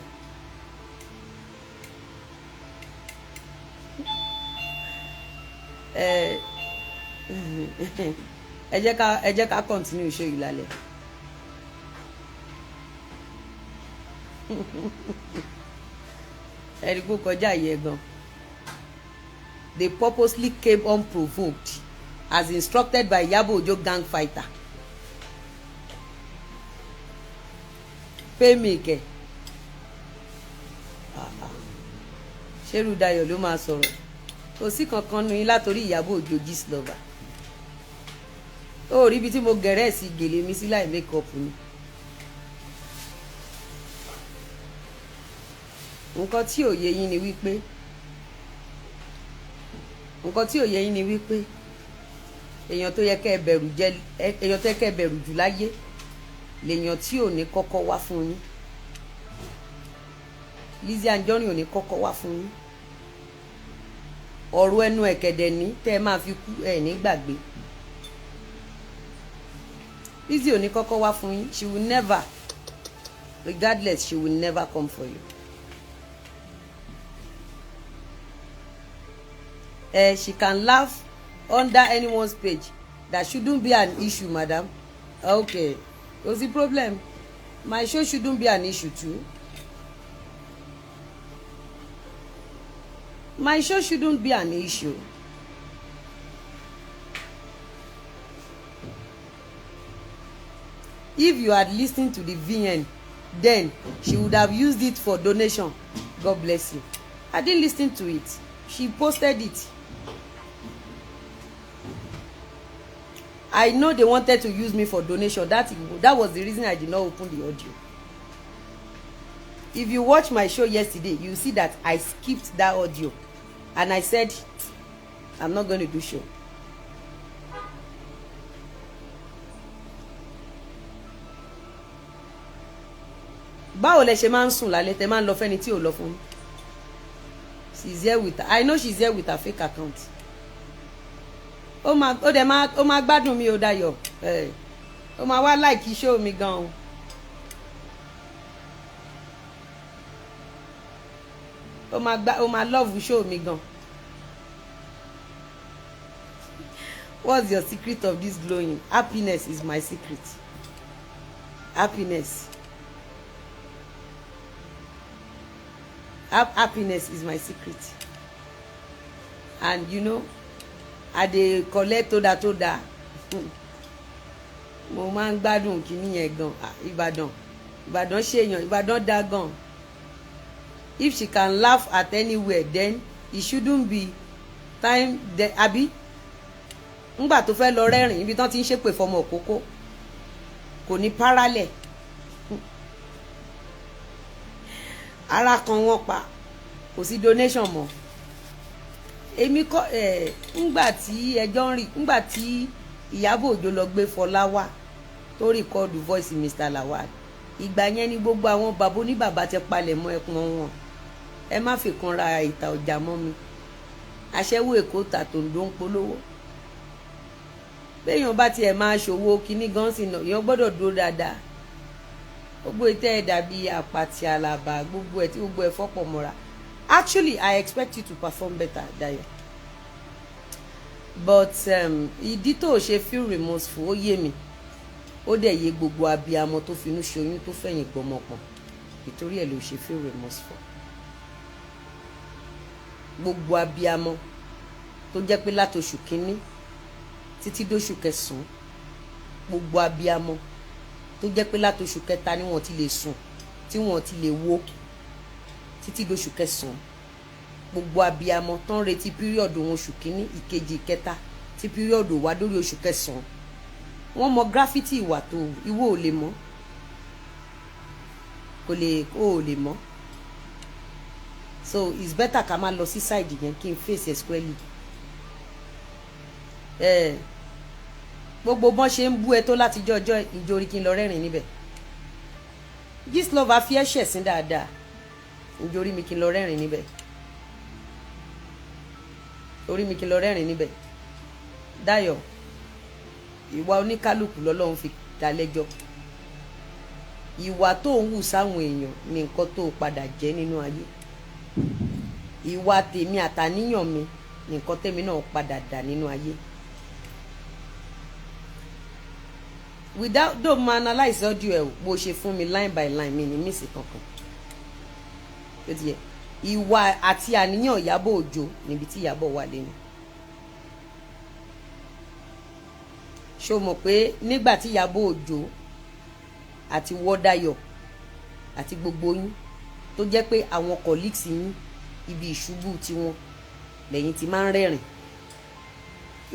Ẹ jẹ́ ká continue show yìí lálẹ́. Ẹ̀rí kó kọjá yẹ gan. They purposely came unprovoked as instructed by Iyabo Ojo gang fighter. Pay me kẹ. Ṣerú Dayọ̀ ló máa sọ̀rọ̀? Kò sí kankan nu yín látòrí Ìyábọ̀ Òjó Gistlover. Ó rí ibi tí mo gẹ̀rẹ́ sí gèlè mi sí láì make up ni. Nǹkan tí ò yé yín ni wípé, nǹkan tí ò yé yín ni wípé èèyàn tó yẹ kẹ́ ẹ bẹ̀rù jẹ, èèyàn tó yẹ kẹ́ ẹ bẹ̀rù jù láyé lèèyàn tí ò ní kọ́kọ́ wá fún yín. Lizzy Anjorin ò ní kọ́kọ́ wá fún yín. Ọ̀rọ̀ ẹnu ẹ̀kẹ̀dẹ̀ ní tẹ́ ẹ máa fi kú ẹ̀ ní gbàgbé. Lizzy ò ní kọ́kọ́ wá fún yín. She will never, regardless, she will never come for you. She can laugh under anyone's page. That shouldn't be an issue, madam. Okay, what's the problem? My show shouldn't be an issue too. My show shouldn't be an issue. If you had listened to the VN, then she would have used it for donation. God bless you. I didn't listen to it. She posted it. I know they wanted to use me for donation. That was the reason I did not open the audio. If you watch my show yesterday, you see that I skipped that audio. And I said, I'm not going to do show. Báwo lẹ ṣe máa ń sùn lálẹ́ tẹ máa ń lọ fẹ́ni tí ò lọ fún? She's here with her. I know she's here with her fake account. Ó máa, ó dẹ̀ máa, ó máa gbádùn mi ó. Dayọ̀, ó máa wá like show mi gan o. Ó máa gbá, ó máa love show mi gan. What's your secret of this glowing? Happiness is my secret. Happiness. Happiness is my secret, and you know I dey collect tó dáa. Mo máa ń gbádùn kinní yẹn gan. Ah, Ìbàdàn, Ìbàdàn ṣèyàn, Ìbàdàn dá gan. If she can laugh at anywhere, then it shouldn't be time de, abi ngbà tó fẹ́ lọ rẹ́rìn ibi tán ti ń ṣépè fọmọ òkókó, kò ní paralẹ̀ ara kan wọ́n pa, kò sí donation mọ́. Èmi kọ́ ẹ̀ ńgbà tí ẹjọ́ ń rí, ńgbà tí Ìyábọ̀ Òjó lọ gbé Fọlá wá tó record voice Mr. Lawal, ìgbà yẹn ni gbogbo àwọn bàbá oníbàbá ti palẹ̀ mọ́ ẹkùn wọn. Ẹ má fi kan ra ìta ọjà mọ́ mi. Aṣẹ́wó Èkó tà tòǹdó ń polówó. Béèyàn bá tiẹ̀ máa ṣòwò kinní gan sí náà, èèyàn gbọ́dọ̀ dúró dáadáa. Gbogbo ìtẹ́ ẹ̀ dàbí àpàtì àlàbà, gbogbo ẹ̀ tí gbogbo ẹ̀ fọ́pọ̀ mọ́ra. Actually, I expect you to perform better, Dayo, but ìdí tó o ṣe feel remorseful, ó yé mi, ó dẹ̀ yé gbogbo abiyamọ tó finú ṣoyún tó fẹ̀yìn gbọmọ pọ̀n. Ìtorí ẹ̀ ló ṣe feel remorseful. Gbogbo abiyamọ tó jẹ́ pé látoṣù kínní títí dóṣù kẹsàn-án, gbogbo abiyamọ tó jẹ́ pé látoṣù kẹta ni wọ́n ti lè sùn, tí wọ́n ti lè wo títí dóṣù kẹsàn-án, gbogbo abiyamọ tó ń retí period wọn oṣù kínní, ìkejì, ìkẹta, tí period wá dórí oṣù kẹsàn-án, wọ́n mọ gravity ìwà tó ìwọ ò lè mọ̀, kò lè, ó ò lè mọ̀. So it's better ká máa lọ sí side yẹn, kí n face ẹ squarely. Ẹ gbogbo bọ́n ṣe ń bú ẹ tó látijọ́ ọjọ́ ìjórí, kí n lọ rẹ́rìn níbẹ̀. Gistlover fi ẹ́ ṣẹ̀sín dáadáa. Ìjórí mi, kí n lọ rẹ́rìn níbẹ̀. Orí mi, kí n lọ rẹ́rìn níbẹ̀. Dayọ̀, ìwà oníkálukú lọ́lọ́run fi dá lẹ́jọ́. Ìwà tó ń wù sáwọn èèyàn ní nǹkan tó padà jẹ́ nínú ayé. Ìwà tèmi àtàníyàn mi ní nǹkan tèmi náà padà dà nínú ayé. Without though ma analyse audio ẹ bó ṣe fún mi line by line, mi ní miss kankan. Ó ti yẹ ìwà àti àníyàn Ìyábọ̀ Òjó níbi tí Ìyábọ̀ wà lẹ́nu. Ṣó mọ̀ pé nígbà tí Ìyábọ̀ Òjó àti Wọ́dáyọ̀ àti gbogbo yín tó jẹ́ pé àwọn colleagues yín, ibi ìṣubú tiwọn lẹ́yìn tí máa ń rẹ́rìn,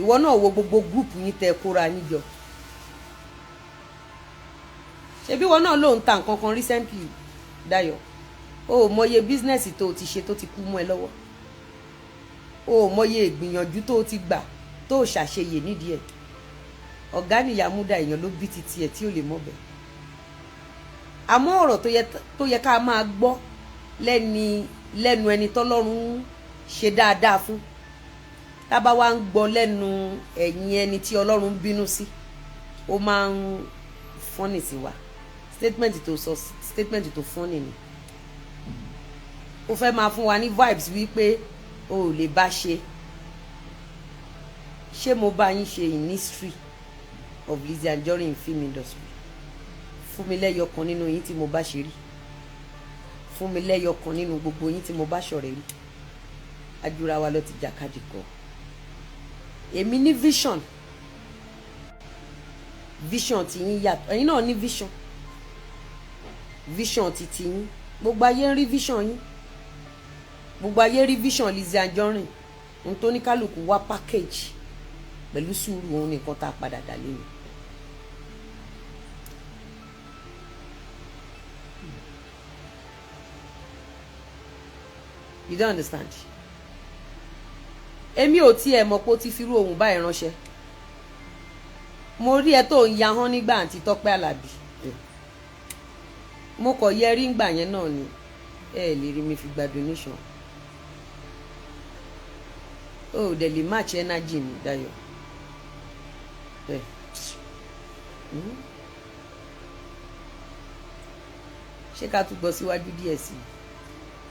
ìwọ náà wo gbogbo group yín tẹ kóra yín jọ. Ṣebí ìwọ náà ló ń ta nǹkan kan recently, Dayọ̀? O ò mọye business tó o ti ṣe tó ti kú mọ́ ẹ lọ́wọ́. O ò mọye ìgbìyànjú tó o ti gbà tó o ṣàṣeyè nídìí ẹ̀. Ọ̀gá nìyàmúdà, èèyàn ló bí titi ẹ̀ tí ò lè mọ̀ bẹ́ẹ̀. Àmọ́ ọ̀rọ̀ tó yẹ ká máa gbọ́ lẹ́ni lẹ́nu ẹni tọ́lọ́run ṣe dáadáa fún, tábà wá ń gbọ́ lẹ́nu ẹ̀yìn ẹni tí Ọlọ́run bínú sí, ó máa ń funny sí wa. Statement tó sọ, statement tó funny ni. Ó fẹ́ máa fún wa ní vibes wípé o ò lè bá ṣe. Ṣé mo bá yín ṣe in history of Lizzy Anjorin film industry? Fún mi lẹ́yọ kan nínú yín tí mo bá ṣe rí. Fún mi lẹ́yọ kan nínú gbogbo yín tí mo bá ṣọ̀rẹ́ rí. Ajúra wa lọ ti jàkadì kọ. Èmi ní vision. Vision ti yín yàtọ̀. Ẹ̀yin náà ní vision. Vision ti ti yín, gbogbo ayé ń rí vision yín, gbogbo ayé rí vision Lizzy Anjorin. Ohun tó ní kálukú wá package pẹ̀lú sùúrù, òun nìkan tá a padà dà lẹ́nu. You don't understand. Èmi ò tiẹ̀ mọ̀ pé ó ti firú ohun báyìí ránṣẹ́. Mo rí ẹ tó ń yahán nígbà àǹtí Tọ́pẹ́ Àlàbí. Mo kọ̀ yẹ rí ngbà yẹn náà ni. Ẹ lè rí mi fi gba donation. O ò dẹ̀ lè match energy mi, Dayọ̀. Ẹ ṣé ká tún gbọ́ síwájú díẹ̀ sí i?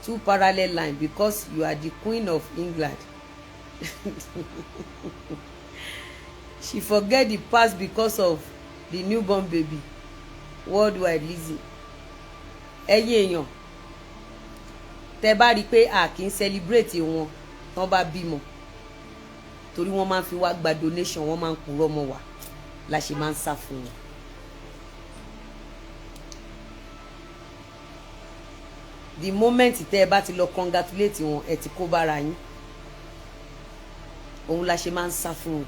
Two parallel line because you are the Queen of England. She forget the past because of the newborn baby. Worldwide Lizzy. Ẹ̀yin èèyàn, tẹ́ Tẹ́ bá rí i pé a kì í celebrate wọn tán bá bímọ, torí wọ́n máa ń fi wá gba donation, wọ́n máa ń purọ́ mọ́ wa, la ṣe máa ń sá fún wọn. The moment tẹ́ ẹ bá ti lọ congratulate wọn, ẹ ti kó bára yín. Òun la ṣe máa ń sá fún wọn.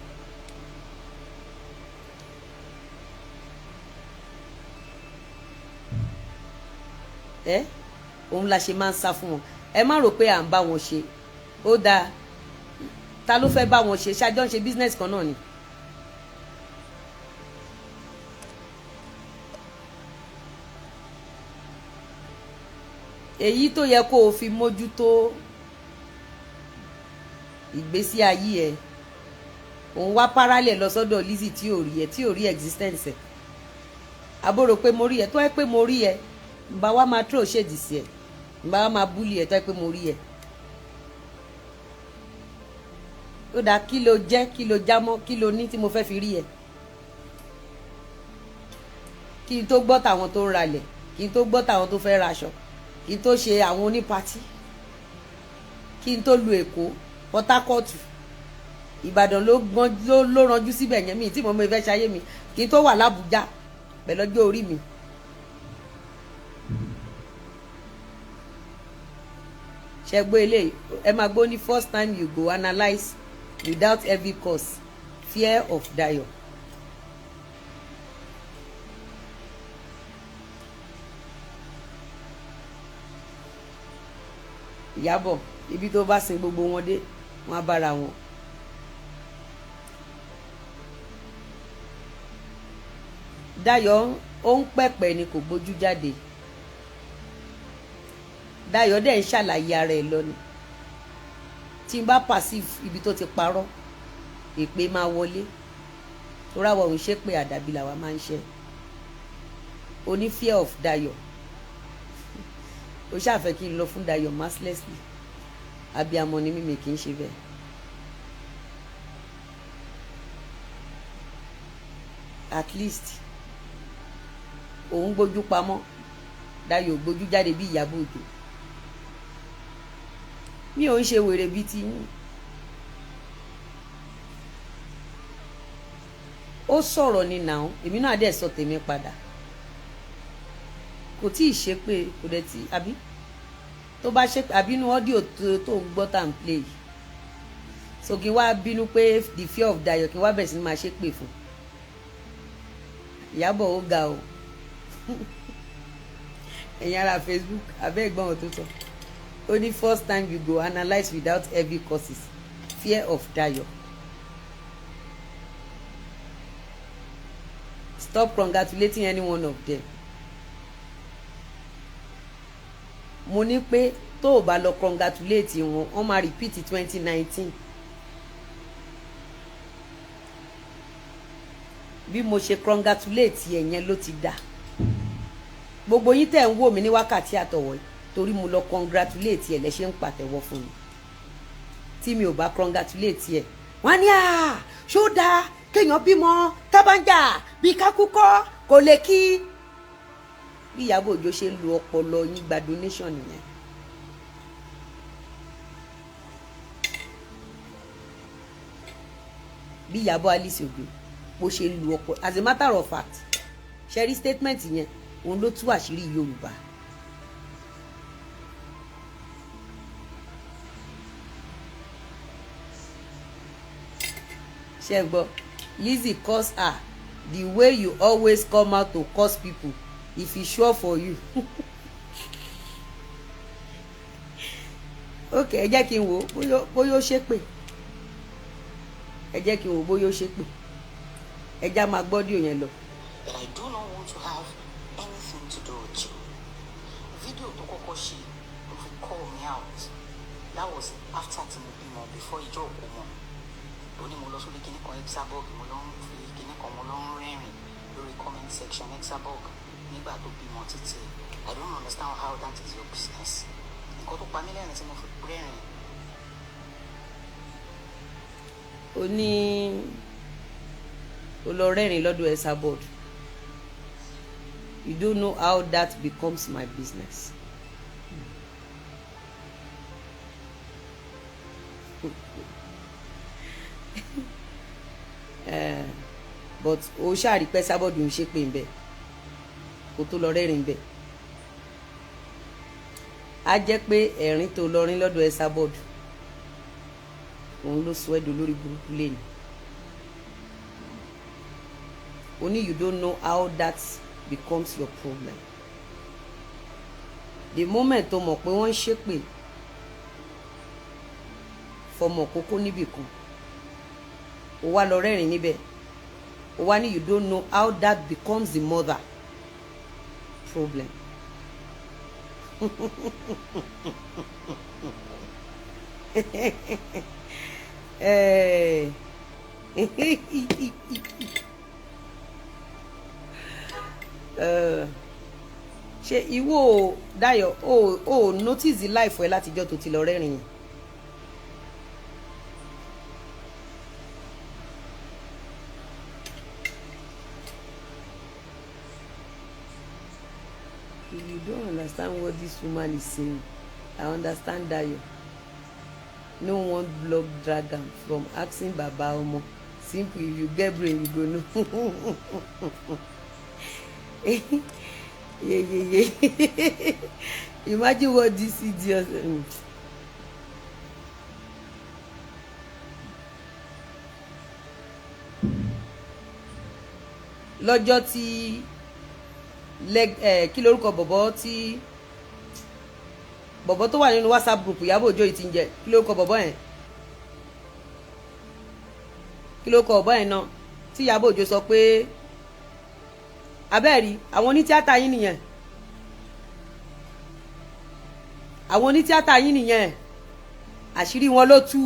Ẹ òun la ṣe máa ń sá fún wọn. Ẹ má rò pé à ń bá wọn ṣe. Ó dáa, ta ló fẹ́ bá wọn ṣe? Ṣáájọ́ ń ṣe business kan náà ni. Èyí tó yẹ kó o fi mójútó ìgbésí ayé ẹ, òun wá parallel lọ sọ́dọ̀ Lizzy tí ò rí ẹ, tí ò rí existence ẹ. Àbúrò pé mo rí ẹ, tó ẹ pé mo rí ẹ, nbà wá máa throw shade sí ẹ, nbà wá máa bully ẹ, tó ẹ pé mo rí ẹ. Ó dáa, kí ló jẹ́? Kí ló jámọ́? Kí ló ní tí mo fẹ́ fi rí ẹ? Kí n tó gbọ́ tàwọn tó ń ralẹ̀, kí n tó gbọ́ tàwọn tó fẹ́ raṣọ, kí n tó ṣe àwọn onípatí, kí n tó lu Èkó, Port Harcourt, Ìbàdàn ló gbọ́n ló ranjú síbẹ̀ yẹn mi tí mo mọ ìfẹ́ ṣayé mi, kí n tó wà lábújá pẹ̀lú ọjọ́ orí mi. Ṣẹgbó eléyìí, ẹ máa gbọ́ ní first time you go analyse without heavy curse, fear of Dayo. Ìyábọ̀, ibi tó bá sin gbogbo wọn dé, wọn á bára wọn. Dayọ̀ ó ń pẹ̀pẹ̀ ni, kò gbójú jáde. Dayọ̀ dẹ̀ ń ṣàlàyé ara ẹ̀ lọ ni. Tí n bá perceive ibi tó ti parọ́, èpè máa wọlé, torí àwọn òun ṣe pé àdàbí làwa máa ń ṣe. Oní fear of Dayọ̀, ó ṣàfẹ́ kí n lọ fún Dayọ̀ mercilessly. Abiyamọ ni mímì, kì í ṣe bẹ́ẹ̀. At least òun gbójú pamọ́, Dayọ̀ gbójú jáde bí Ìyábọ̀ Òjó. Mi ò ń ṣe wèrè bíi ti yín. Ó sọ̀rọ̀ ni nàá, èmi náà dẹ̀ sọ tèmi padà. Kò tí ì ṣe pé kò dẹ̀ tí àbí tó bá ṣe àbí inú audio tó ń gbọ́ tá à ń play yìí. So kí n wá bínú pé the fear of Dayọ̀, kí n wá bẹ̀rẹ̀ sí ní máa ṣe pè fún Ìyábọ̀. Ó ga o. Ẹ̀yin ará Facebook, abẹ́ ìgbọ́n tó sọ, ó ní first time you go analyse without heavy curses, fear of Dayo. Stop congratulating any one of them. Mo ní pé tó o bá lọ congratulate wọn, wọ́n máa repeat 2019. Bí mo ṣe congratulate ẹ̀ yẹn ló ti dà. Gbogbo yín tẹ̀ ń wò mí ní wákàtí àtọ̀wọ̀ yìí, torí mo lọ congratulate ẹ̀ lẹ ṣe ń pàtẹ́wọ́ fún mi. Tí mi ò bá congratulate ẹ̀, wọ́n ní à ṣó dáa kéèyàn bímọ tábàǹjà bí kákúkọ́ kò lè kí. Bí Ìyábọ̀ Òjó ṣe ń lu ọpọlọ yín gba donation nìyẹn. Bí Ìyábọ̀ Alice Òjó bó ṣe ń lu ọpọlọ, as a matter of fact, ṣe rí statement yẹn, òun ló tú àṣírí Yorùbá. Ṣe gbọ́, Lizzy curse her the way you always come out to curse people, if e sure for you. Ok, ẹ jẹ́ kí n wò ó bóyá ó ṣépè. Ẹ jẹ́ kí n wò ó bóyá ó ṣépè. Ẹ já máa gbọ́ díò yẹn lọ. That I do not want to have anything to do with you. Video tó kọ́kọ́ ṣe tó fi call me out, that was after tí mo bímọ, before ìjọ òkú mọ́. Ó ní mo lọ sórí kinní kan Hexaborg, mo lọ ń fi kinní kan, mo lọ ń rẹ́rìn lórí comment section Hexaborg nígbà tó bímọ títí. I don't understand how that is your business. Nǹkan tó pa mí lẹ́rìn tí mo fi rẹ́rìn. Ó ní ó lọ rẹ́rìn lọ́dọ̀ Hexaborg. You don't know how that becomes my business. But o ṣáà rí pé Esabod ń ṣépè ń bẹ̀ kó tó lọ rẹ́rìn bẹ̀. Á jẹ́ pé ẹ̀rín tó lọ rín lọ́dọ̀ Esabod, òun ló sọ ẹ́ dolórí burúkú lẹ́nu. Only you don't know how that becomes your problem. The moment tó mọ̀ pé wọ́n ń ṣépè fọmọ kókó níbì kan, ó wá lọ rẹ́rìn níbẹ̀, ó wá ní you don't know how that becomes the mother problem. Eh. Ṣé ìwọ o, Dayọ̀, o notice the life ẹ látijọ́ tó ti lọ rẹ́rìn yẹn? If you don't understand what this woman is saying, I understand Dayo. No one blog drag am from asking baba omo. Simple, if you get brain, you go know. Yeah. Imagine what this idiot. Lọ́jọ́ tí kí lorúkọ bọ̀bọ̀ tí bọ̀bọ̀ tó wà nínú WhatsApp group Ìyábọ̀ Òjó yìí ti ń jẹ, kí lorúkọ bọ̀bọ̀ yẹn, kí lorúkọ bọ̀bọ̀ yẹn náà tí Ìyábọ̀ Òjó sọ pé abẹ́ẹ̀rí àwọn onítíátà yín nìyẹn, àwọn onítíátà yín nìyẹn, àṣírí wọn ló tú,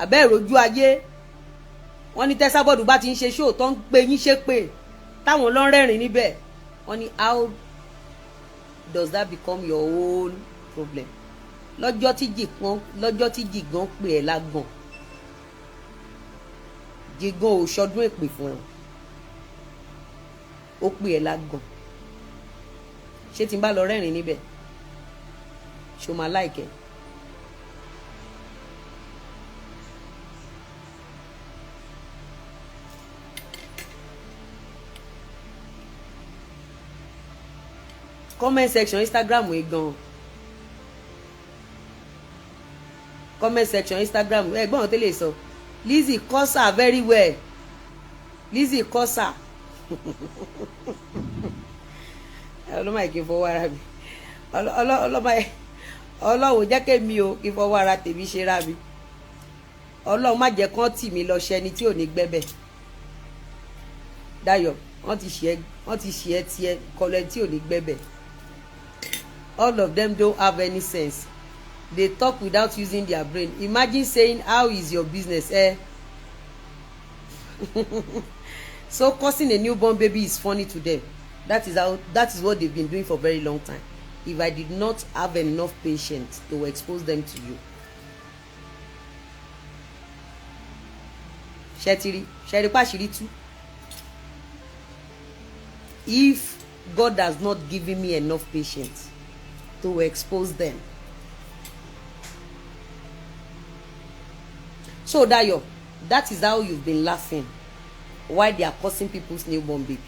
abẹ́ẹ̀rojú ayé wọn ní tẹ́sábọ́ọ̀dù bá ti ń ṣe ṣóò tó ń gbé yín ṣépè táwọn lọ ń rẹ́rìn níbẹ̀. Wọ́n ní how does that become your own problem? Lọ́jọ́ tí jìgàn pè ẹ́ lágàn, jìgàn ò ṣọdún èpè fún ẹ, ó pè ẹ́ lágàn. Ṣé tí n bá lọ rẹ́rìn níbẹ̀, ṣó máa láìkẹ́? Comment section Instagram yìí gan, comment section Instagram ẹ̀gbọ́n tó lè sọ Lizzy kọ́sà very well, Lizzy kọ́sà. Ọlọ́mọ yìí kì í fọwọ́ ara mi, ọlọ́mọ yìí, ọlọ́wọ́ jẹ́ kémi o kì í fọwọ́ ara tèmi ṣe ra mi. Ọlọ́run má jẹ́ kán tì mí lọ ṣẹni tí ò ní gbẹ́bẹ̀. Dayọ̀, wọ́n ti ṣe ẹ́ tiẹ̀ kọlẹ̀ tí ò ní gbẹ́bẹ̀. All of them don't have any sense. They talk without using their brain. Imagine saying, how is your business? Eh? So cursing a newborn baby is funny to them. That is what they've been doing for a very long time. If I did not have enough patience to expose them to you. Ṣẹ́tìrì, ṣẹ́rí pàṣírí tú. If God has not given me enough patience to expose them. So Dayo, that is how you've been laughing while they are cursing people's newborn baby.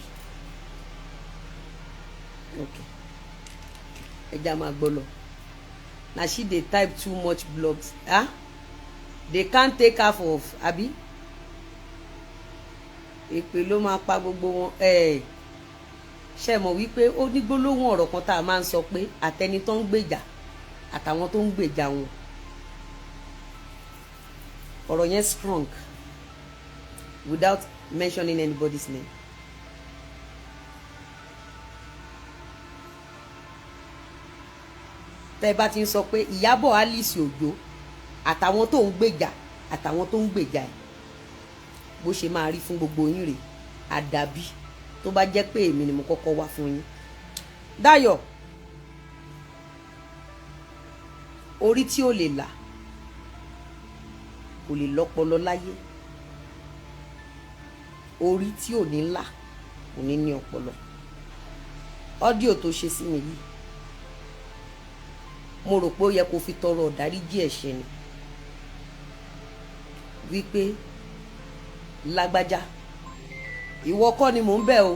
Okay. Ẹja máa gbọ́ lọ. Na she dey type too much blogs. Huh? They can't take half of, abi? Èpè ló máa pa gbogbo wọn. Ṣe mọ̀ wípé ó ní gbólóhùn ọ̀rọ̀ kan tá a máa ń sọ pé àtẹni tó ń gbèjà àtàwọn tó ń gbèjà wọn. Ọ̀rọ̀ yẹn strong without mentioning anybody's name. Tẹ́ bá ti ń sọ pé Ìyábọ̀ Alice Òjó àtàwọn tó ń gbèjà àtàwọn tó ń gbèjà ẹ̀, bó ṣe máa rí fún gbogbo yín rèé, àdàbí tó bá jẹ́ pé èmi ni mo kọ́kọ́ wá fún yín. Dayọ̀, orí tí ó lè là kò lè lọ́pọlọ láyé, orí tí ò ní là kò ní ní ọpọlọ. Ọ́díò tó ṣe sí mi yìí, mo rò pé ó yẹ kó fi tọrọ ọ̀dáríjì ẹ̀ṣẹ̀ ni, wípé Lágbájá, ìwọ kọ́ ni mò ń bẹ̀ o.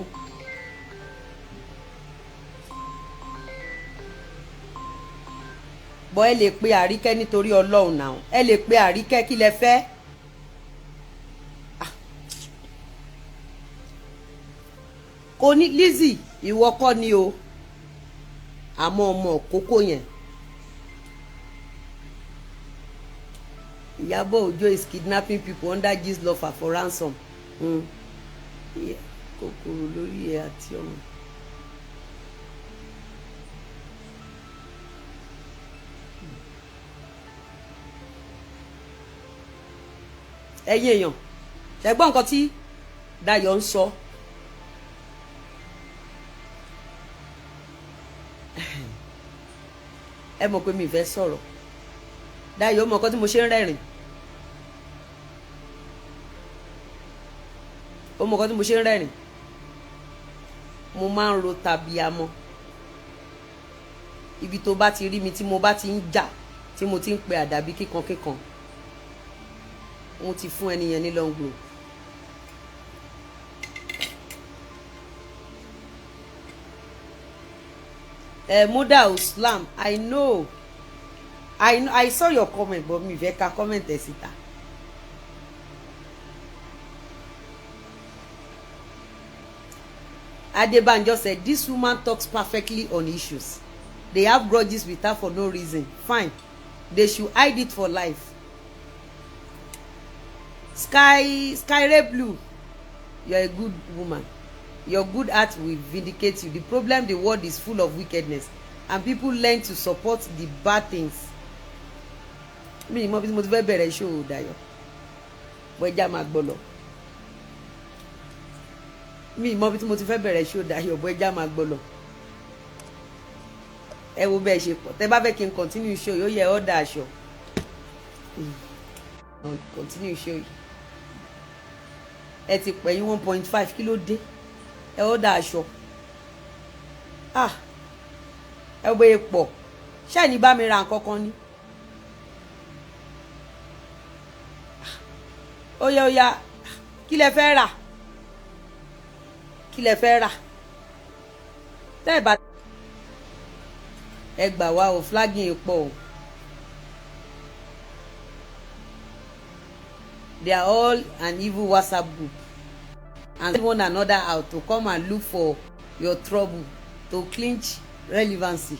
Bọ́ ẹ lè pe Àríkẹ́ nítorí Ọlọ́run náà, ẹ lè pe Àríkẹ́, kí lẹ fẹ́? Kò ní Lizzy, ìwọ kọ́ ni o, àmọ́ ọmọ kókó yẹn. Ìyábọ̀ Òjó is kidnapping people under Gistlover for ransom. Kòkòrò lórí ẹ àti ọmọ. Ẹ̀yin èèyàn, ṣẹ̀gbọ́n nǹkan tí Dayọ̀ ń sọ. Ẹ mọ̀ pé mi fẹ́ sọ̀rọ̀. Dayọ̀ mọ̀ nǹkan tí mo ṣe ń rẹ́rìn. Ó mọ̀ nǹkan tí mo ṣe ń rẹ́rìn. Mo máa ń ro tàbí amọ́. Ibi tó bá ti rí mi tí mo bá ti ń jà, tí mo ti ń pe àdàbí kíkan kíkan, mo ti fún ẹni yẹn ní long road. Muda Uslam, I know, I know, I saw your comment, but mi fẹ́ ka comment ẹ̀ síta. Adebanjo said, "This woman talks perfectly on issues. They have grudges with her for no reason. Fine, they should hide it for life." Sky Sky Blue, you are a good woman. Your good heart will vindicate you. The problem, the world is full of wickedness and people learn to support the bad things. Mi mọ̀ bí mo ti fẹ́ bẹ̀rẹ̀ show Dayọ̀, bọ́jà máa gbọ́ lọ. Mi mọ̀ bí mo ti fẹ́ bẹ̀rẹ̀ show Dayọ̀, bọ́jà máa gbọ́ lọ. Ẹ wo bẹ́ẹ̀ ṣe pọ̀. Tẹ́ bá fẹ́ kí n continue show, yóò yẹ ọ́dà aṣọ. Continue show yìí. Ẹ ti pẹ̀ yín 1.5, kí ló dé? Ẹ ọ́dà aṣọ. Ah, ẹ bóyá pọ̀. Ṣé ní bá mi ra nǹkan kan ni? Ó yá, ó yá, kí lẹ fẹ́ rà? Kí lẹ fẹ́ rà? Tẹ́ ẹ bá ẹ gbà wá o, flagging pọ̀ o. They are all an evil WhatsApp group and one another out to come and look for your trouble to clinch relevancy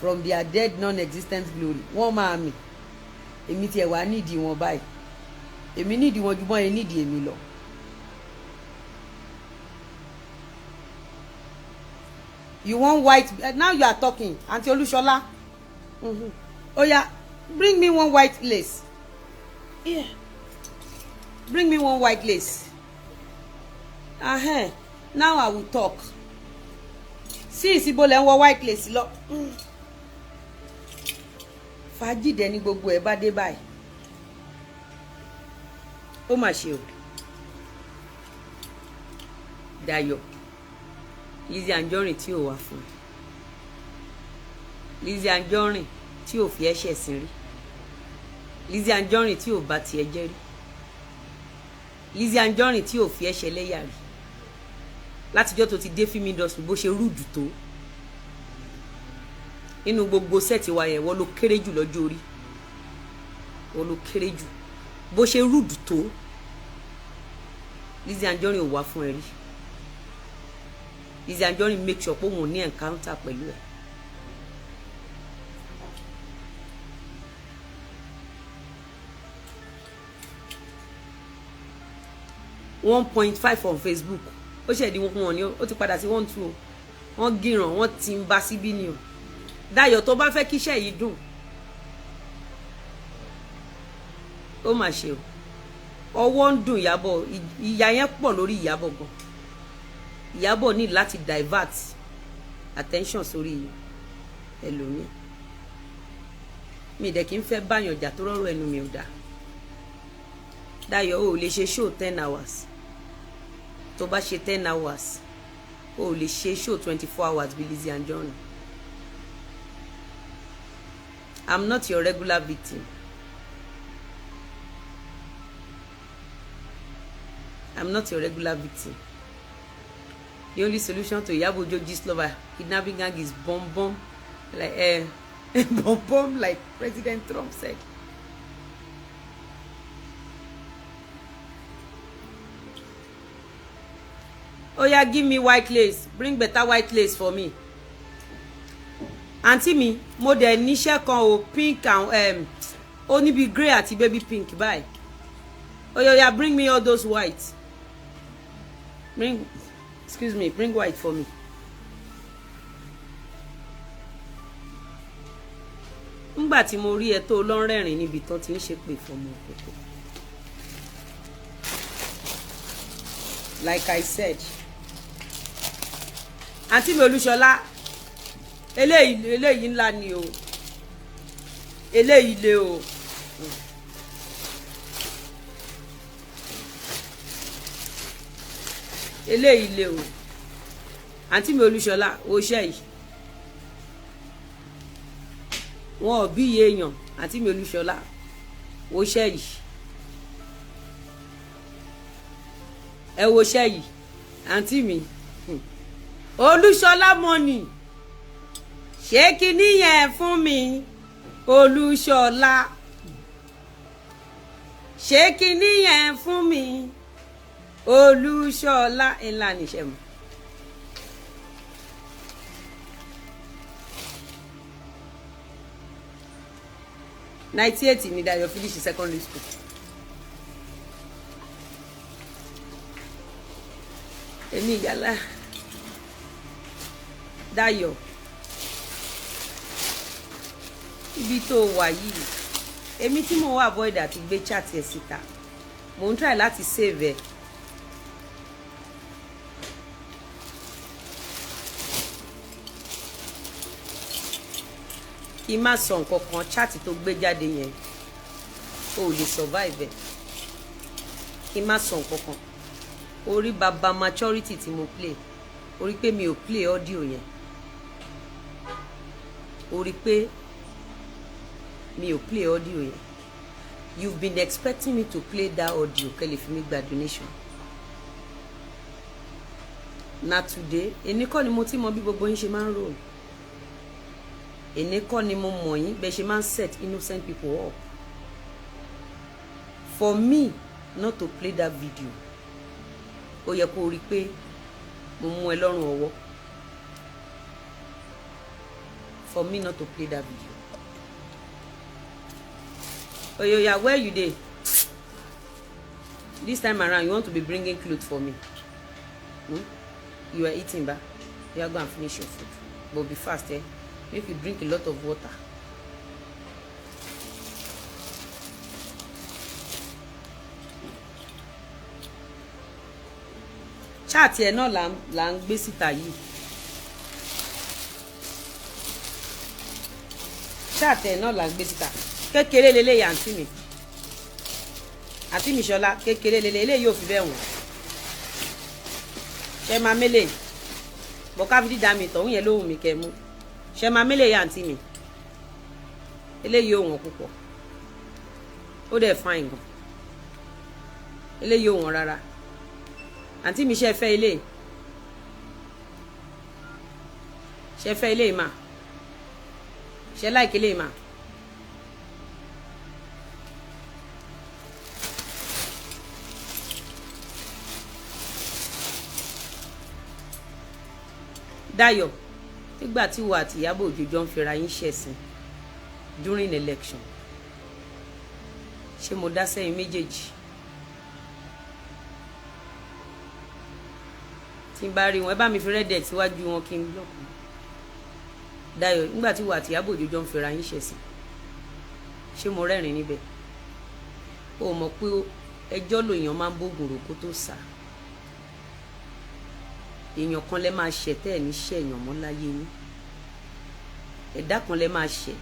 from their dead non-existent glory. Wọ́n máa mì. Èmi tiẹ̀ wá nídìí wọn báyìí. Èmi nídìí wọn ju bọ́n yẹn nídìí èmi lọ. You want white? Now you are talking, Aunty Olúṣọlá. Oh yeah, bring me one white lace. Yeah. Bring me one white lace. Now I will talk. Sí ìsìbò lẹ́ ń wọ white lace lọ. Fàájì dẹ̀ ni gbogbo ẹ̀ bá dé báyìí. Ó mà ṣe o. Dayọ̀, Lizzy Anjorin tí ò wá fún ẹ. Lizzy Anjorin tí ò fi ẹ̀ṣẹ̀ sí rí. Lizzy Anjorin tí ò bá tiẹ̀ jẹ́ rí. Lizzy Anjorin tí ò fi ẹ̀ṣẹ̀ lẹ́yà rí. Látijọ́ tó ti dé film industry, bó ṣe rude tó. Nínú gbogbo set wa yẹn, wọ́n ló kéré jù lọ́jọ́ orí. Wọ́n ló kéré jù. Bó ṣe rude tó, Lizzy Anjorin ò wá fún ẹ rí. Lizzy Anjorin make sure pé òun ò ní encounter pẹ̀lú ẹ. 1.5 on Facebook, ó ṣe di wọn ni ó ti padà sí 1.2 o. Wọ́n gìràn, wọ́n ti ń ba síbí ni o. Dayọ̀, tó bá fẹ́ kíṣẹ́ yìí dùn, ó mà ṣe o. Ọwọ́ ń dùn Ìyábọ̀. Ìyà yẹn pọ̀ lórí Ìyábọ̀ gan. Ìyábọ̀ ní láti divert attention sórí ẹlòmíì. Mi dẹ̀ kí n fẹ́ báyàn jà tó rọrùn, ẹnu mi ò dá. Dayọ̀, o ò lè ṣe show 10 hours. Tó bá ṣe 10 hours, o ò lè ṣe show 24 hours bí Lizzy Anjorin. I'm not your regular victim. I'm not your regular victim. The only solution to Iyabo Ojo Gistlover kidnapping gang is bomb bomb, like bomb bomb, like President Trump said. Oh yeah, give me white lace. Bring better white lace for me. Àǹtí mi, mo dẹ̀ níṣẹ́ kan o, pink and ó níbi grey àti baby pink báyìí. Oh yeah, yeah, bring me all those white. Bring, excuse me, bring white for me. Ngbà tí mo rí ẹ tó lọ ń rẹ́rìn níbi tán ti ń ṣépè fọmọ òkòkò. Like I said, àǹtí mi Olúṣọlá, eléyìí ńlá ni o, eléyìí le o. Eléyìí le o. Àǹtí mi Olúṣọlá, o ṣe yìí, wọn ò bí iye èèyàn. Àǹtí mi Olúṣọlá, o ṣe yìí, ẹ wo ṣe yìí. Àǹtí mi Olúṣọlá, mọ́nì ṣé kinní yẹn fún mi. Olúṣọlá, ṣé kinní yẹn fún mi. Olúṣọlá ńlá níṣẹ́ mu. 98 ni Dayọ̀ finish secondary school. Èmi ìyálà Dayọ̀, ibi tó wà yìí, èmi tí mo wà avoid àti gbé chat ẹ̀ síta, mò ń try láti save ẹ̀. Kí n má sọ nǹkan kan, chat tó gbé jáde yẹn, o ò lè survive ẹ̀. Kí n má sọ nǹkan kan, orí baba maturity tí mo play, orí pé mi ò play audio yẹn, orí pé mi ò play audio yẹn. You've been expecting me to play that audio kẹ́ lè fi mi gba donation. Na today, èní kọ́ ni mo ti mọ bí gbogbo yín ṣe máa ń rò. Èní kọ́ ni mo mọ̀ yín bẹ́ẹ̀ ṣe máa ń set innocent people up. For me not to play that video, ó yẹ kó o rí i pé mo mú ẹ lọ́rùn ọwọ́. For me not to play that video. Oyoya, where you dey this time around? You want to be bringing cloth for me, You are eating ba? You go and finish your food, but be fast, eh? Make you drink a lot of water. Chat ẹ náà là ń gbé síta yìí. Chat ẹ náà là ń gbé síta. Kékeré leléyìí, àǹtí mi, àǹtí mi Ṣọlá, kékeré lélẹ̀ eléyìí, ò fi bẹ́ẹ̀ wọ̀n. Ṣe máa mélè bọ̀ káfíńtì dá mi tọ̀hún yẹn lóhùn mi kẹ́ mú. Ṣe máa mélè yà, àǹtí mi? Eléyìí ò wọ̀n púpọ̀, ó dẹ̀ fine gan. Eléyìí ò wọ̀n rárá. Àǹtí mi, ṣe fẹ́ ilé? Ṣe fẹ́ ilé mà? Ṣe like ilé mà? Dayọ̀, nígbà tí wo àti Ìyábọ̀ Òjó jọ ń fira yín ṣẹ̀sìn during election, ṣé mo dá sẹ́yìn méjèèjì? Tí n bá rí wọn, ẹ bá mi fi rẹ́dẹ̀ síwájú wọn kí n block wọn. Dayọ̀, nígbà tí wo àti Ìyábọ̀ Òjó jọ ń fira yín ṣẹ̀sìn, ṣé mo rẹ́rìn níbẹ̀? O mọ̀ pé ẹjọ́ lòyàn máa ń bógun rò kó tó sà. Èèyàn kan lẹ máa ṣẹ̀ tẹ́ ẹ̀ ní ṣẹ̀ èèyàn mọ́ láyé yín. Ẹ̀dá kan lẹ máa ṣẹ̀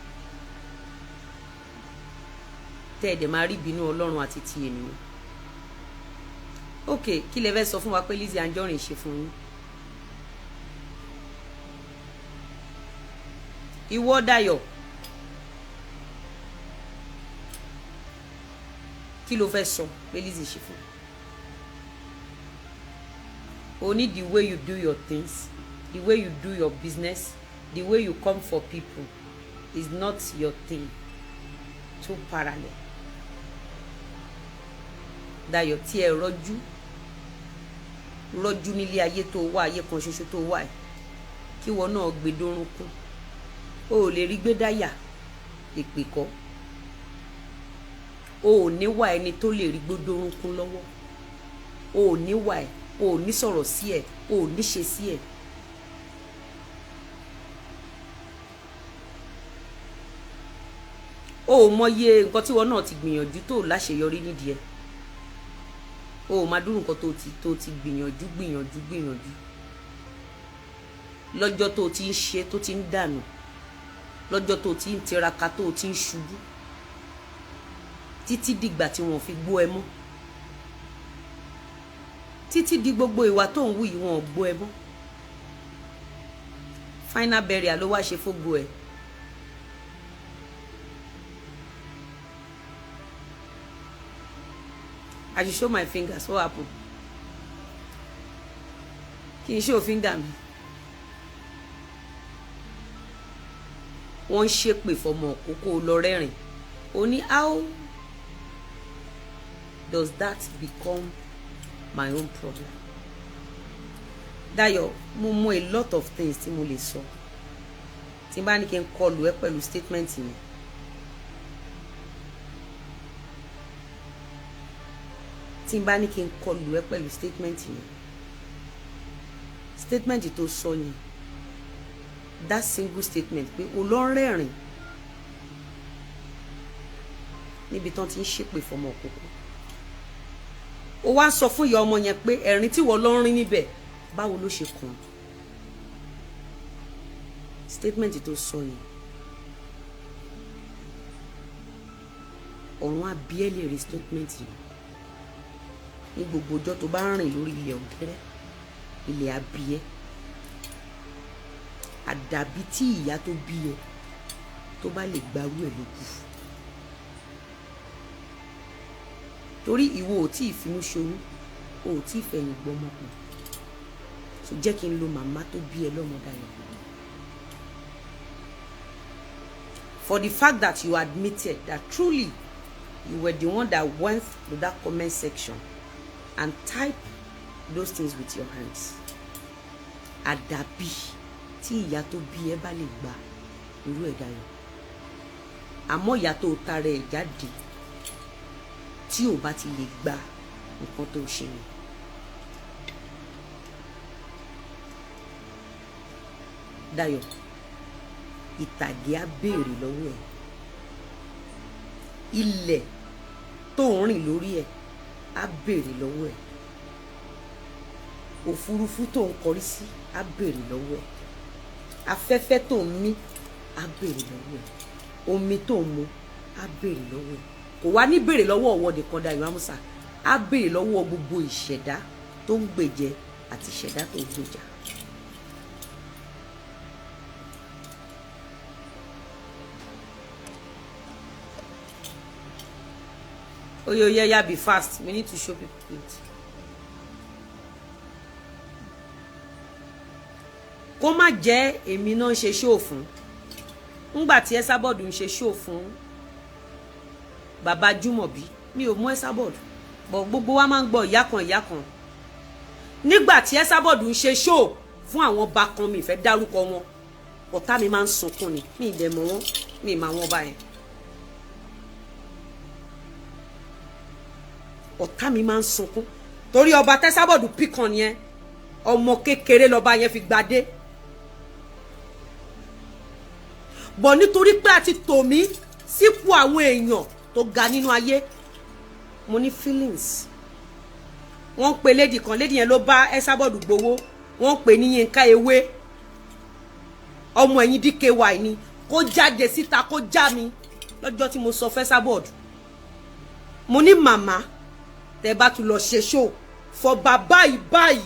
tẹ́ ẹ̀ dẹ̀ máa rí ìbínú Ọlọ́run àti ti ènìyàn. Ok, kí lẹ fẹ́ sọ fún wa pé Lizzy Anjorin ṣe fún yín? Ìwọ Dayọ̀, kí ló fẹ́ sọ pé Lizzy ṣe fún? Only the way you do your things, the way you do your business, the way you come for people is not your thing. Too parallel. Dayọ̀, tí ẹ rọ́jú rọ́jú nílé ayé tó wá, ayé kan ṣoṣo tó wà ẹ̀, kí wọn náà gbé dórúnkún, o ò lè rí gbé dáyà èpè kọ́. O ò níwà ẹni tó lè rí gbé dórúnkún lọ́wọ́. O ò níwà ẹ̀, o ò ní sọ̀rọ̀ sí ẹ̀, o ò ní ṣe sí ẹ̀. O ò mọye nǹkan tí wọn náà ti gbìyànjú tó láṣeyọrí nídìí ẹ̀. O ò máa dúró nǹkan tó ti gbìyànjú, gbìyànjú, gbìyànjú, lọ́jọ́ tó ti ń ṣe, tó ti ń dànù, lọ́jọ́ tó ti ń tiraka, tó ti ń ṣubú, títí dìgbà tí wọ́n fi gbó ẹ mọ́, títí di gbogbo ìwà tó ń wù yìí, wọn ò gbó ẹ mọ́. Final burial ló wá ṣe fógo ẹ. I should show my fingers. What happen? Kí n show finger mi? Wọ́n ń ṣépè fọmọ òkókó lọ rẹ́rìn. Ó ní, how does that become my own problem? Dayọ̀, mo mọ a lot of things tí mo lè sọ tí n bá ní kí n kọlù ẹ pẹ̀lú statement yẹn. Tí n bá ní kí n kọlù ẹ pẹ̀lú statement yẹn, statement tó sọ yẹn, that single statement pé o lọ rẹ́rìn níbi tán ti ń ṣépè fọmọ òkókó, o wá ń sọ fún ìyá ọmọ yẹn pé ẹ̀rín tí wọ́n lọ ń rín níbẹ̀, báwo ló ṣe kàn? Statement tó sọ yẹn, ọ̀run á bi ẹ́ léèrè statement yẹn. Ní gbogbo ọjọ́ tó bá ń rìn lórí ilẹ̀ ọ̀gẹ́rẹ́, ilẹ̀ á bi ẹ́. Àdàbí tí ìyá tó bí ẹ tó bá lè gbarú ẹ̀ ló kù, torí ìwọ ò tí ì finú ṣoyún, o ò tí ì fẹ̀yìn gbọ́mọ pọ̀. So jẹ́ kí n lo màmá tó bí ẹ lọ́mọ. Dayọ̀, for the fact that you admitted that truly you were the one that went to that comment section and type those things with your hands, àdàbí tí ìyá tó bí ẹ bá lè gba irú ẹ̀, Dayọ̀. Àmọ́ ìyá tó tara ẹ̀ jáde, tí ò bá ti lè gba nǹkan tó ṣe yẹn, Dayọ̀, ìtàgé á béèrè lọ́wọ́ ẹ̀, ilẹ̀ tó ń rìn lórí ẹ̀ á béèrè lọ́wọ́ ẹ̀, òfurufú tó ń kọrí sí á béèrè lọ́wọ́ ẹ̀, afẹ́fẹ́ tó ń mí á béèrè lọ́wọ́ ẹ̀, omi tó ń mu á béèrè lọ́wọ́ ẹ̀. Kò wá ní béèrè lọ́wọ́ ọ̀wọ́ nìkan, Dayọ̀ Amusa, á béèrè lọ́wọ́ gbogbo ìṣẹ̀dá tó ń gbèjẹ àti ìṣẹ̀dá tó ń gbèjà. Oye oye ya, be fast, we need to show people it. Kó má jẹ́ èmi náà ń ṣe show fún ńgbà tí Esabod ń ṣe show fún bàbá Júmọ̀bí. Mi ò mú Esabod bọ̀, gbogbo wa máa ń gbọ́ ìyá kan, ìyá kan. Nígbà tí Esabod ń ṣe show fún àwọn ọba kan, mi ìfẹ́ dárúkọ wọn, ọ̀tá mi máa ń sunkún ni. Mi ì dẹ̀ mọ̀ wọ́n, mi ì máa wọ́n báyẹn. Ọ̀tá mi máa ń sunkún torí ọba tẹ́sábọ̀dù pìkan yẹn, ọmọ kékeré lọ́ba yẹn fi gbadé bọ̀, nítorí pé a ti tò mí sípò àwọn èèyàn tó ga nínú ayé, mo ní feelings. Wọ́n ń pe lady kan, lady yẹn ló bá Esabod gbowó, wọ́n ń pè ní Yínká Ewé, ọmọ ẹ̀yìn DKY ni. Kó jáde síta, kó já mi lọ́jọ́ tí mo sọ fẹ́ Esabod. Mo ní, màmá, tẹ́ bá tún lọ ṣe show for bàbá yìí báyìí,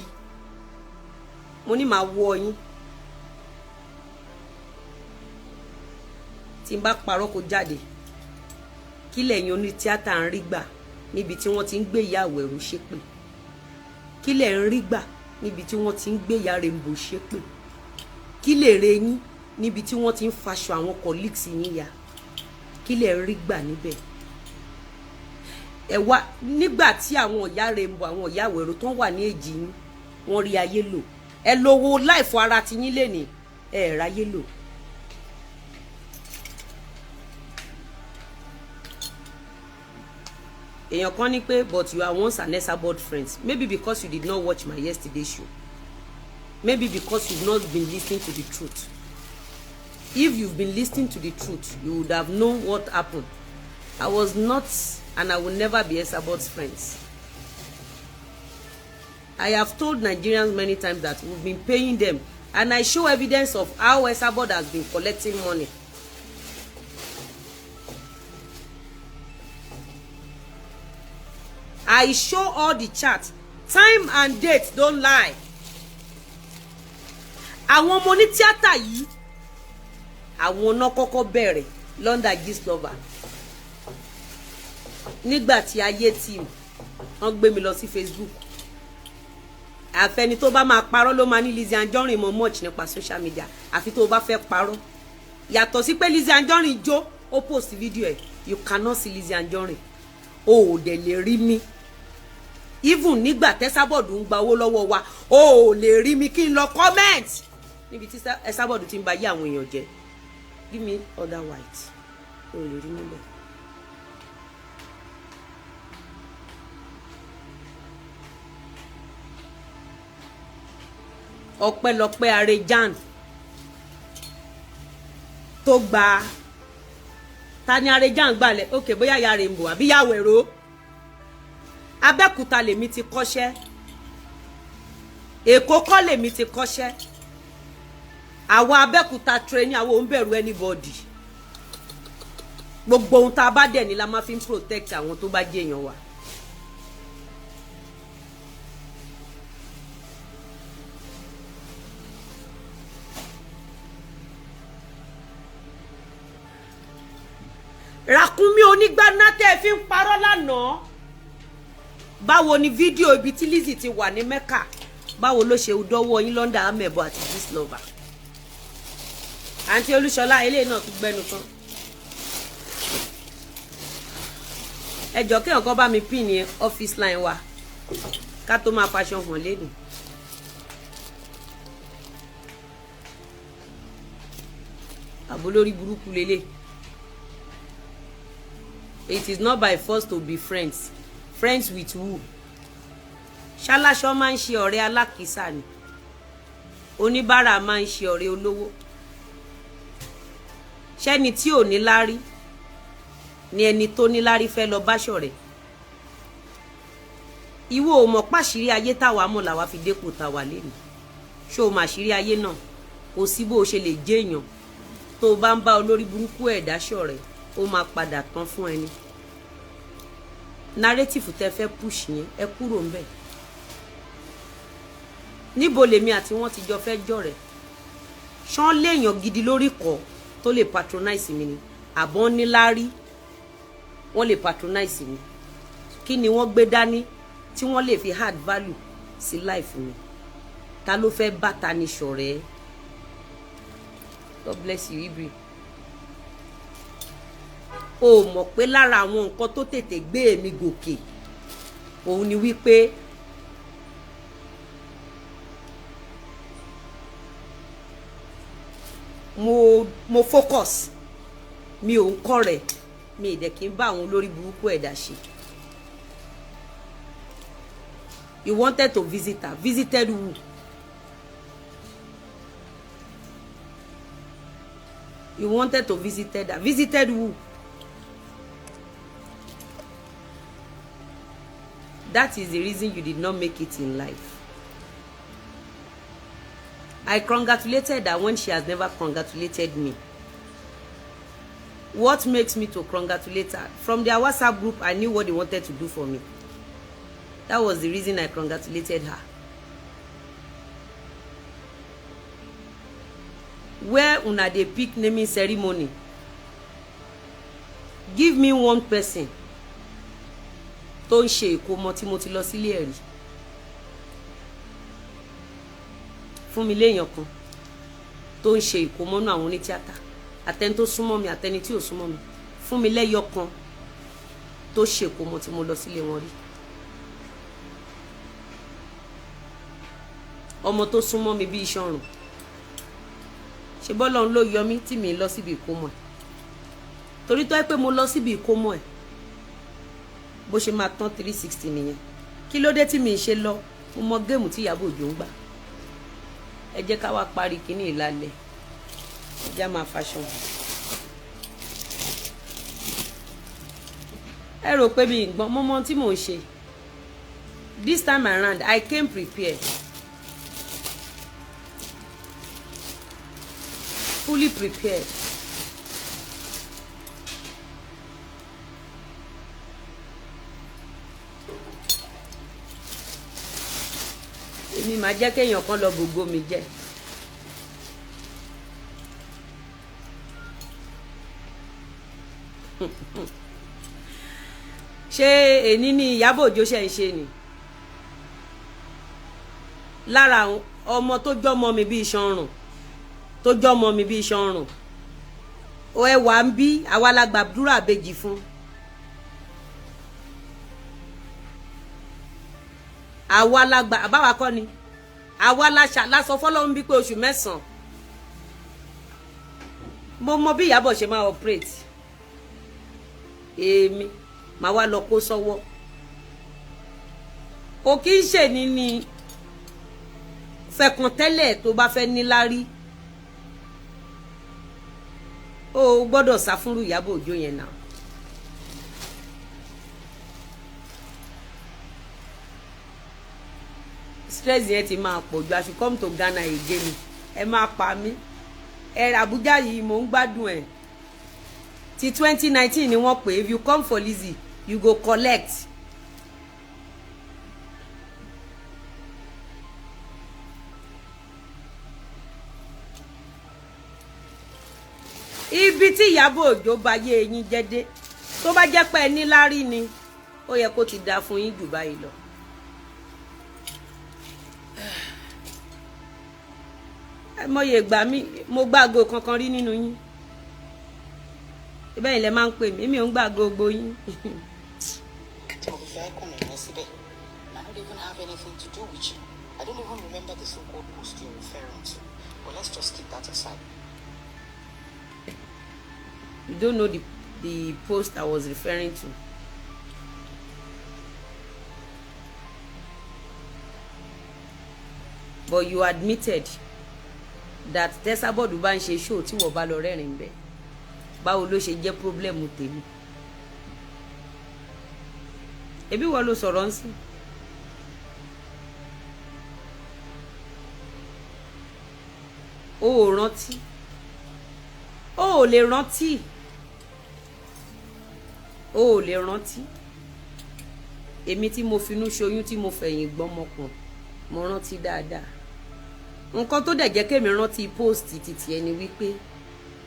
mo ní màá wọ yín. Tí n bá parọ́, kó jáde. Kí lẹ̀yin oní tíátà ń rí gbà níbi tí wọ́n ti ń gbé ìyá àwẹ̀rù ṣépè? Kí lẹ̀ ń rí gbà? Níbi tí wọ́n ti ń gbé ìyá Rainbow ṣépè? Kí lè re yín níbi tí wọ́n ti ń faṣọ àwọn colleagues yín ya? Kí lè rí gbà níbẹ̀? Ẹ wá nígbà tí àwọn ìyá Rainbow, àwọn ìyá àwẹ̀rò tó wà ní èjì yín, wọ́n rí ayé lò. Ẹ lówó láìfọ ara ti yín lè ẹ ráyé lò. Èèyàn kan ní pé, "But you are once an Esabod friends." Maybe because you did not watch my yesterday show, maybe because you've not been listening to the truth. If you've been listening to the truth, you would have known what happened. I was not and I will never be Esabod's friends. I have told Nigerians many times that we've been paying them, and I show evidence of how Esabod has been collecting money. I show all the chat, time and date don't lie. Àwọn ọmọ oní tíátà yìí, àwọn náà kọ́kọ́ bẹ̀rẹ̀ London Gistlover. Nígbà tí ayé team wọ́n gbé mi lọ sí Facebook, àfẹni tó bá máa parọ́ ló máa ní Lizzy Anjorin mọ much nípa social media. Àfi tó o bá fẹ́ parọ́. Yàtọ̀ sí pé Lizzy Anjorin jó, ó post video ẹ̀, you cannot see Lizzy Anjorin. O ò dẹ̀ lè rí mi. Even nígbà tẹ́sábọ̀dù ń gba owó lọ́wọ́ wa, o ò lè rí mi kí n lọ comment níbi tí Ẹsábọ̀dù ti ń ba yé àwọn èèyàn jẹ́. Give me other white. O ò lè rí níbẹ̀. Ọpẹ́lọpẹ́ Arejan tó gba. Ta ni Arejan gbalẹ̀? Ok, bóyá ya Rainbow àbí ya Wẹ̀rọ. Abẹ́òkúta lèmi ti kọ́ṣẹ́, Èkó kọ́ lèmi ti kọ́ṣẹ́. Àwa Abẹ́òkúta trainee, àwọn ò ń bẹ̀rù anybody. Gbogbo ohun tá a bá dẹ̀ ní la máa fi ń protect àwọn tó bá jẹ́ èèyàn wa. Ràkúnmí onígbáná tẹ́ ẹ fi ń parọ́ lánàá, báwo ni fídíò ibi tí Lizzy ti wà ní Mecca, báwo ló ṣe dọ́wọ́ yín London, amẹ̀bọ àti Gistlover? Àǹtí Olúṣọlá, eléyìí náà tún gbẹnu tán. Ẹ jọ, kí ọ̀kan bá mi pín ní office line wa ká tó máa faṣọ hàn lẹ́nu. Àbó lórí burúkú lélẹ̀. It is not by force to be friends. Friends with who? Ṣáláṣọ máa ń ṣe ọ̀rẹ́ alákìísà ni? Oníbàárà máa ń ṣe ọ̀rẹ́ olówó? Ṣẹ́ni tí ò ní láárí ni ẹni tó ní láárí fẹ́ lọ bá ṣọ̀rẹ́? Ìwọ ò mọ̀ pàṣírí ayé táwa mọ̀ làwa fi dépò táwa lẹ́nu. Ṣó o mà ṣírí ayé náà? Kò sí bó o ṣe lè jẹ́ èèyàn, tó o bá ń bá olórí burúkú ẹ̀dá ṣọ̀rẹ́, ó máa padà tán fún ẹni. Narrative tẹ fẹ́ push yẹn, ẹ kúrò ńbẹ̀. Níbo lèmi àti wọn ti jọ fẹ́ jọ̀rẹ́? Ṣán léèyàn gidi lórí kọ́ tó lè patronize mi ni, àbọ̀n níláárí wọ́n lè patronize mi? Kí ni wọ́n gbé dání tí wọ́n lè fi add value sí life mi? Ta ló fẹ́ bá ta ni ṣọ̀rẹ́? God bless you, Ibri. O mọ̀ pé lára àwọn nǹkan tó tètè gbé èmi gòkè, òun ni wípé mo focus. Mi ò ń kọ́ rẹ̀, mi ì dẹ̀ kí n bá àwọn olórí burúkú ẹ̀dá ṣe. You wanted to visit her. Visited who? You wanted to visit her. Visited who? That is the reason you did not make it in life. I congratulated her when she has never congratulated me. What makes me to congratulate her? From their WhatsApp group, I knew what they wanted to do for me. That was the reason I congratulated her. Where una dey pick naming ceremony? Give me one person tó ń ṣe ìkómọ tí mo ti lọ sílé ẹ̀rí. Fún mi léèyàn kan tó ń ṣe ìkómọ́nú àwọn onítíátà, àtẹni tó súnmọ́ mi, àtẹni tí ò súnmọ́ mi. Fún mi lẹ́yọ kan tó ṣe ìkómọ tí mo lọ sílé wọn rí. Ọmọ tó súnmọ́ mi bí iṣan ọrùn, ṣe bọ́lọ́run ló yọ mí tí mi lọ síbi ìkómọ ẹ̀? Torí tó yẹ pé mo lọ síbi ìkómọ ẹ̀, bó ṣe máa tán 360 nìyẹn. Kí ló dé tí mi ṣe lọ? Mo mọ game tí Ìyábọ̀ Òjó ń gbà. Ẹ jẹ́ ká wá parí kínní ìlàlẹ̀. Ẹ jẹ́ á máa faṣọ. Ẹ rò pé mi ì gbọ́n. Mo mọ ohun tí mò ń ṣe. This time around, I came prepared, fully prepared. Èmi máa jẹ́ kéèyàn kan lọ gbogbo mi jẹ́. Ṣé èní ni Ìyábọ̀ Òjó ṣe ń ṣe ni lára àwọn ọmọ tó jọmọ mi bíi iṣan ọrùn, tó jọmọ mi bíi iṣan ọrùn? Ẹ wà ń bí àwa la gbàdúrà àbejì fún. Àwa la gbà, àbáwa kọ́ ni àwa la ṣà lásọ fọlọ́run bí pé oṣù 9. Mo mọ bí Ìyábọ̀ ṣe máa operate. Èmi màá wá lọ kó sọ́wọ́. Kò kí ń ṣe ní ni fẹ̀kàn tẹ́lẹ̀. Tó bá fẹ́ níláárí, o gbọ́dọ̀ sá fúnrú Ìyábọ̀ Òjó yẹn náà. Stress yẹn ti máa pọ̀ jù. I should come to Ghana again. Ẹ máa pa mí. Ẹ Àbújá yìí, mò ń gbádùn ẹ̀. Ti 2019 ni wọ́n pè. If you come for Lizzy, you go collect. Ibi tí Ìyábọ̀ Òjó bá yé eyín jẹ́ dé, tó bá jẹ́ pé ẹ níláárí ni, ó yẹ kó ti dáa fún yín jù báyìí lọ. Ẹ mọye ìgbà mi mo gbàgbó kankan rí nínú yín. Ibẹ̀ yìí lẹ máa ń pè mí. Èmi ò ń gbàgbó gbogbo yín. Tí mo fi fẹ́ kùnà yẹn síbẹ̀, and I don't even have anything to do with you. I don't even remember the so-called post you're referring to, but let's just keep that aside. You don't know the post I was referring to. But you admitted that tẹ́sábọ́ọ̀dù bá ń ṣe show, tí wọ́n bá lọ rẹ́rìn bẹ́ẹ̀, báwo ló ṣe jẹ́ problem tèmi? Ebi wọ́n ló sọ̀rọ̀ ń sìn. O ò rántí, o ò lè rántí, o ò lè rántí. Èmi tí mo finú ṣoyún, tí mo fẹ̀yìn gbọ́mọkùn, mo rántí dáadáa. Nǹkan tó dẹ̀ jẹ́ kémi rántí post títí ẹni wípé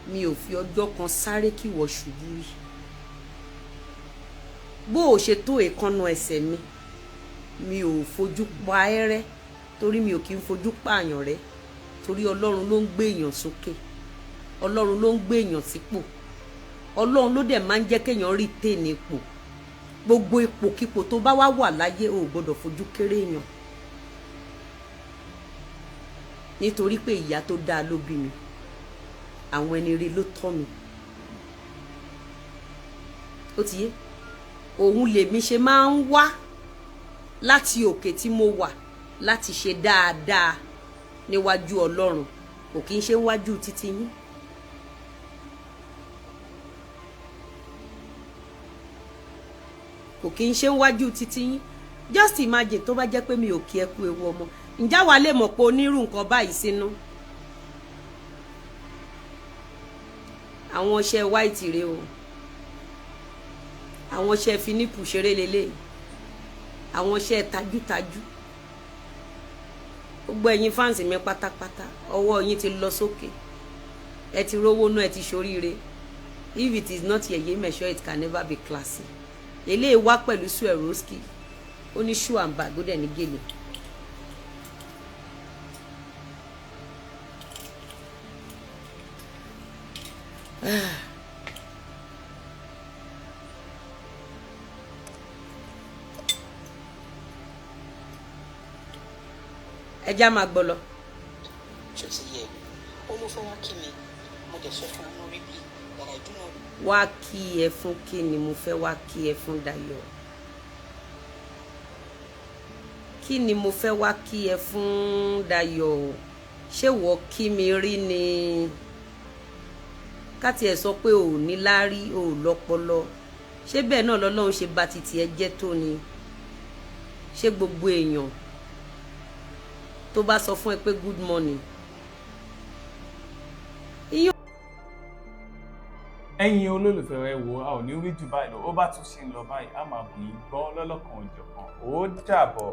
mi ò fi ọjọ́ kan sáré kí wọ́n ṣubú rí. Bó o ṣe tó èékánná ẹsẹ̀ mi, mi ò fojú pa ẹ́ rẹ́, torí mi ò kí ń fojú pààyàn rẹ́, torí Ọlọ́run ló ń gbé èèyàn sókè, Ọlọ́run ló ń gbé èèyàn sípò, Ọlọ́run ló dẹ̀ máa ń jẹ́ kéèyàn rí tèèní ipò. Gbogbo ipòkípò tó bá wá wà láyé, o ò gbọ́dọ̀ fojú kéré èèyàn, nítorí pé ìyá tó dáa ló bí mi, àwọn ẹni rí ló tọ́ mi. Ó ti yé òun lèmi ṣe máa ń wá láti òkè tí mo wà láti ṣe dáadáa níwájú Ọlọ́run, kò kí ń ṣe níwájú títí yín. Kò kí ń ṣe níwájú títí yín. Just imagine, tó bá jẹ́ pé mi ò kí ẹ kú ewu ọmọ, ǹjẹ́ àwa lè mọ̀ pé onírú nǹkan báyìí sínú? Àwọn ọṣẹ white rèé o, àwọn ọṣẹ finipu ṣeré lélẹ̀, àwọn ọṣẹ tajútajú. Gbogbo ẹ̀yin fans mi pátápátá, ọwọ́ yín ti lọ sókè. Ẹ ti rówó náà, ẹ ti ṣoríire. If it is not yẹ̀yẹ́ mẹ̀ṣọ́, it can never be classy. Eléyìí wá pẹ̀lú Swarovski, ó ní shoe and bag, ó dẹ̀ ní gèlè. Ẹ já máa gbọ́ lọ. Ṣó ti yẹ? Ó ló fẹ́ wá kí mi. Mo dẹ̀ sọ fún honorably that I do not Wá kí ẹ fún kí ni mo fẹ́ wá kí ẹ fún, Dayọ̀? Kí ni mo fẹ́ wá kí ẹ fún, Dayọ̀? Ṣé wọ́n kí mi rí ni? Ká tiẹ̀ sọ pé ò ní láárí, ò lọ́pọlọ, ṣé bẹ́ẹ̀ náà lọ́lọ́run ṣe bá titi ẹ jẹ́ tó ni? Ṣé gbogbo èèyàn tó bá sọ fún ẹ pé good morning ìyẹn Ẹ̀yin olólùfẹ́, ẹ wò, a ò ní rí jù báyìí lọ. Ó bá tún ṣe ń lọ báyìí, a máa bù yín gbọ́ lọ́lọ́kan òjọ̀kan. Ó dàbọ̀.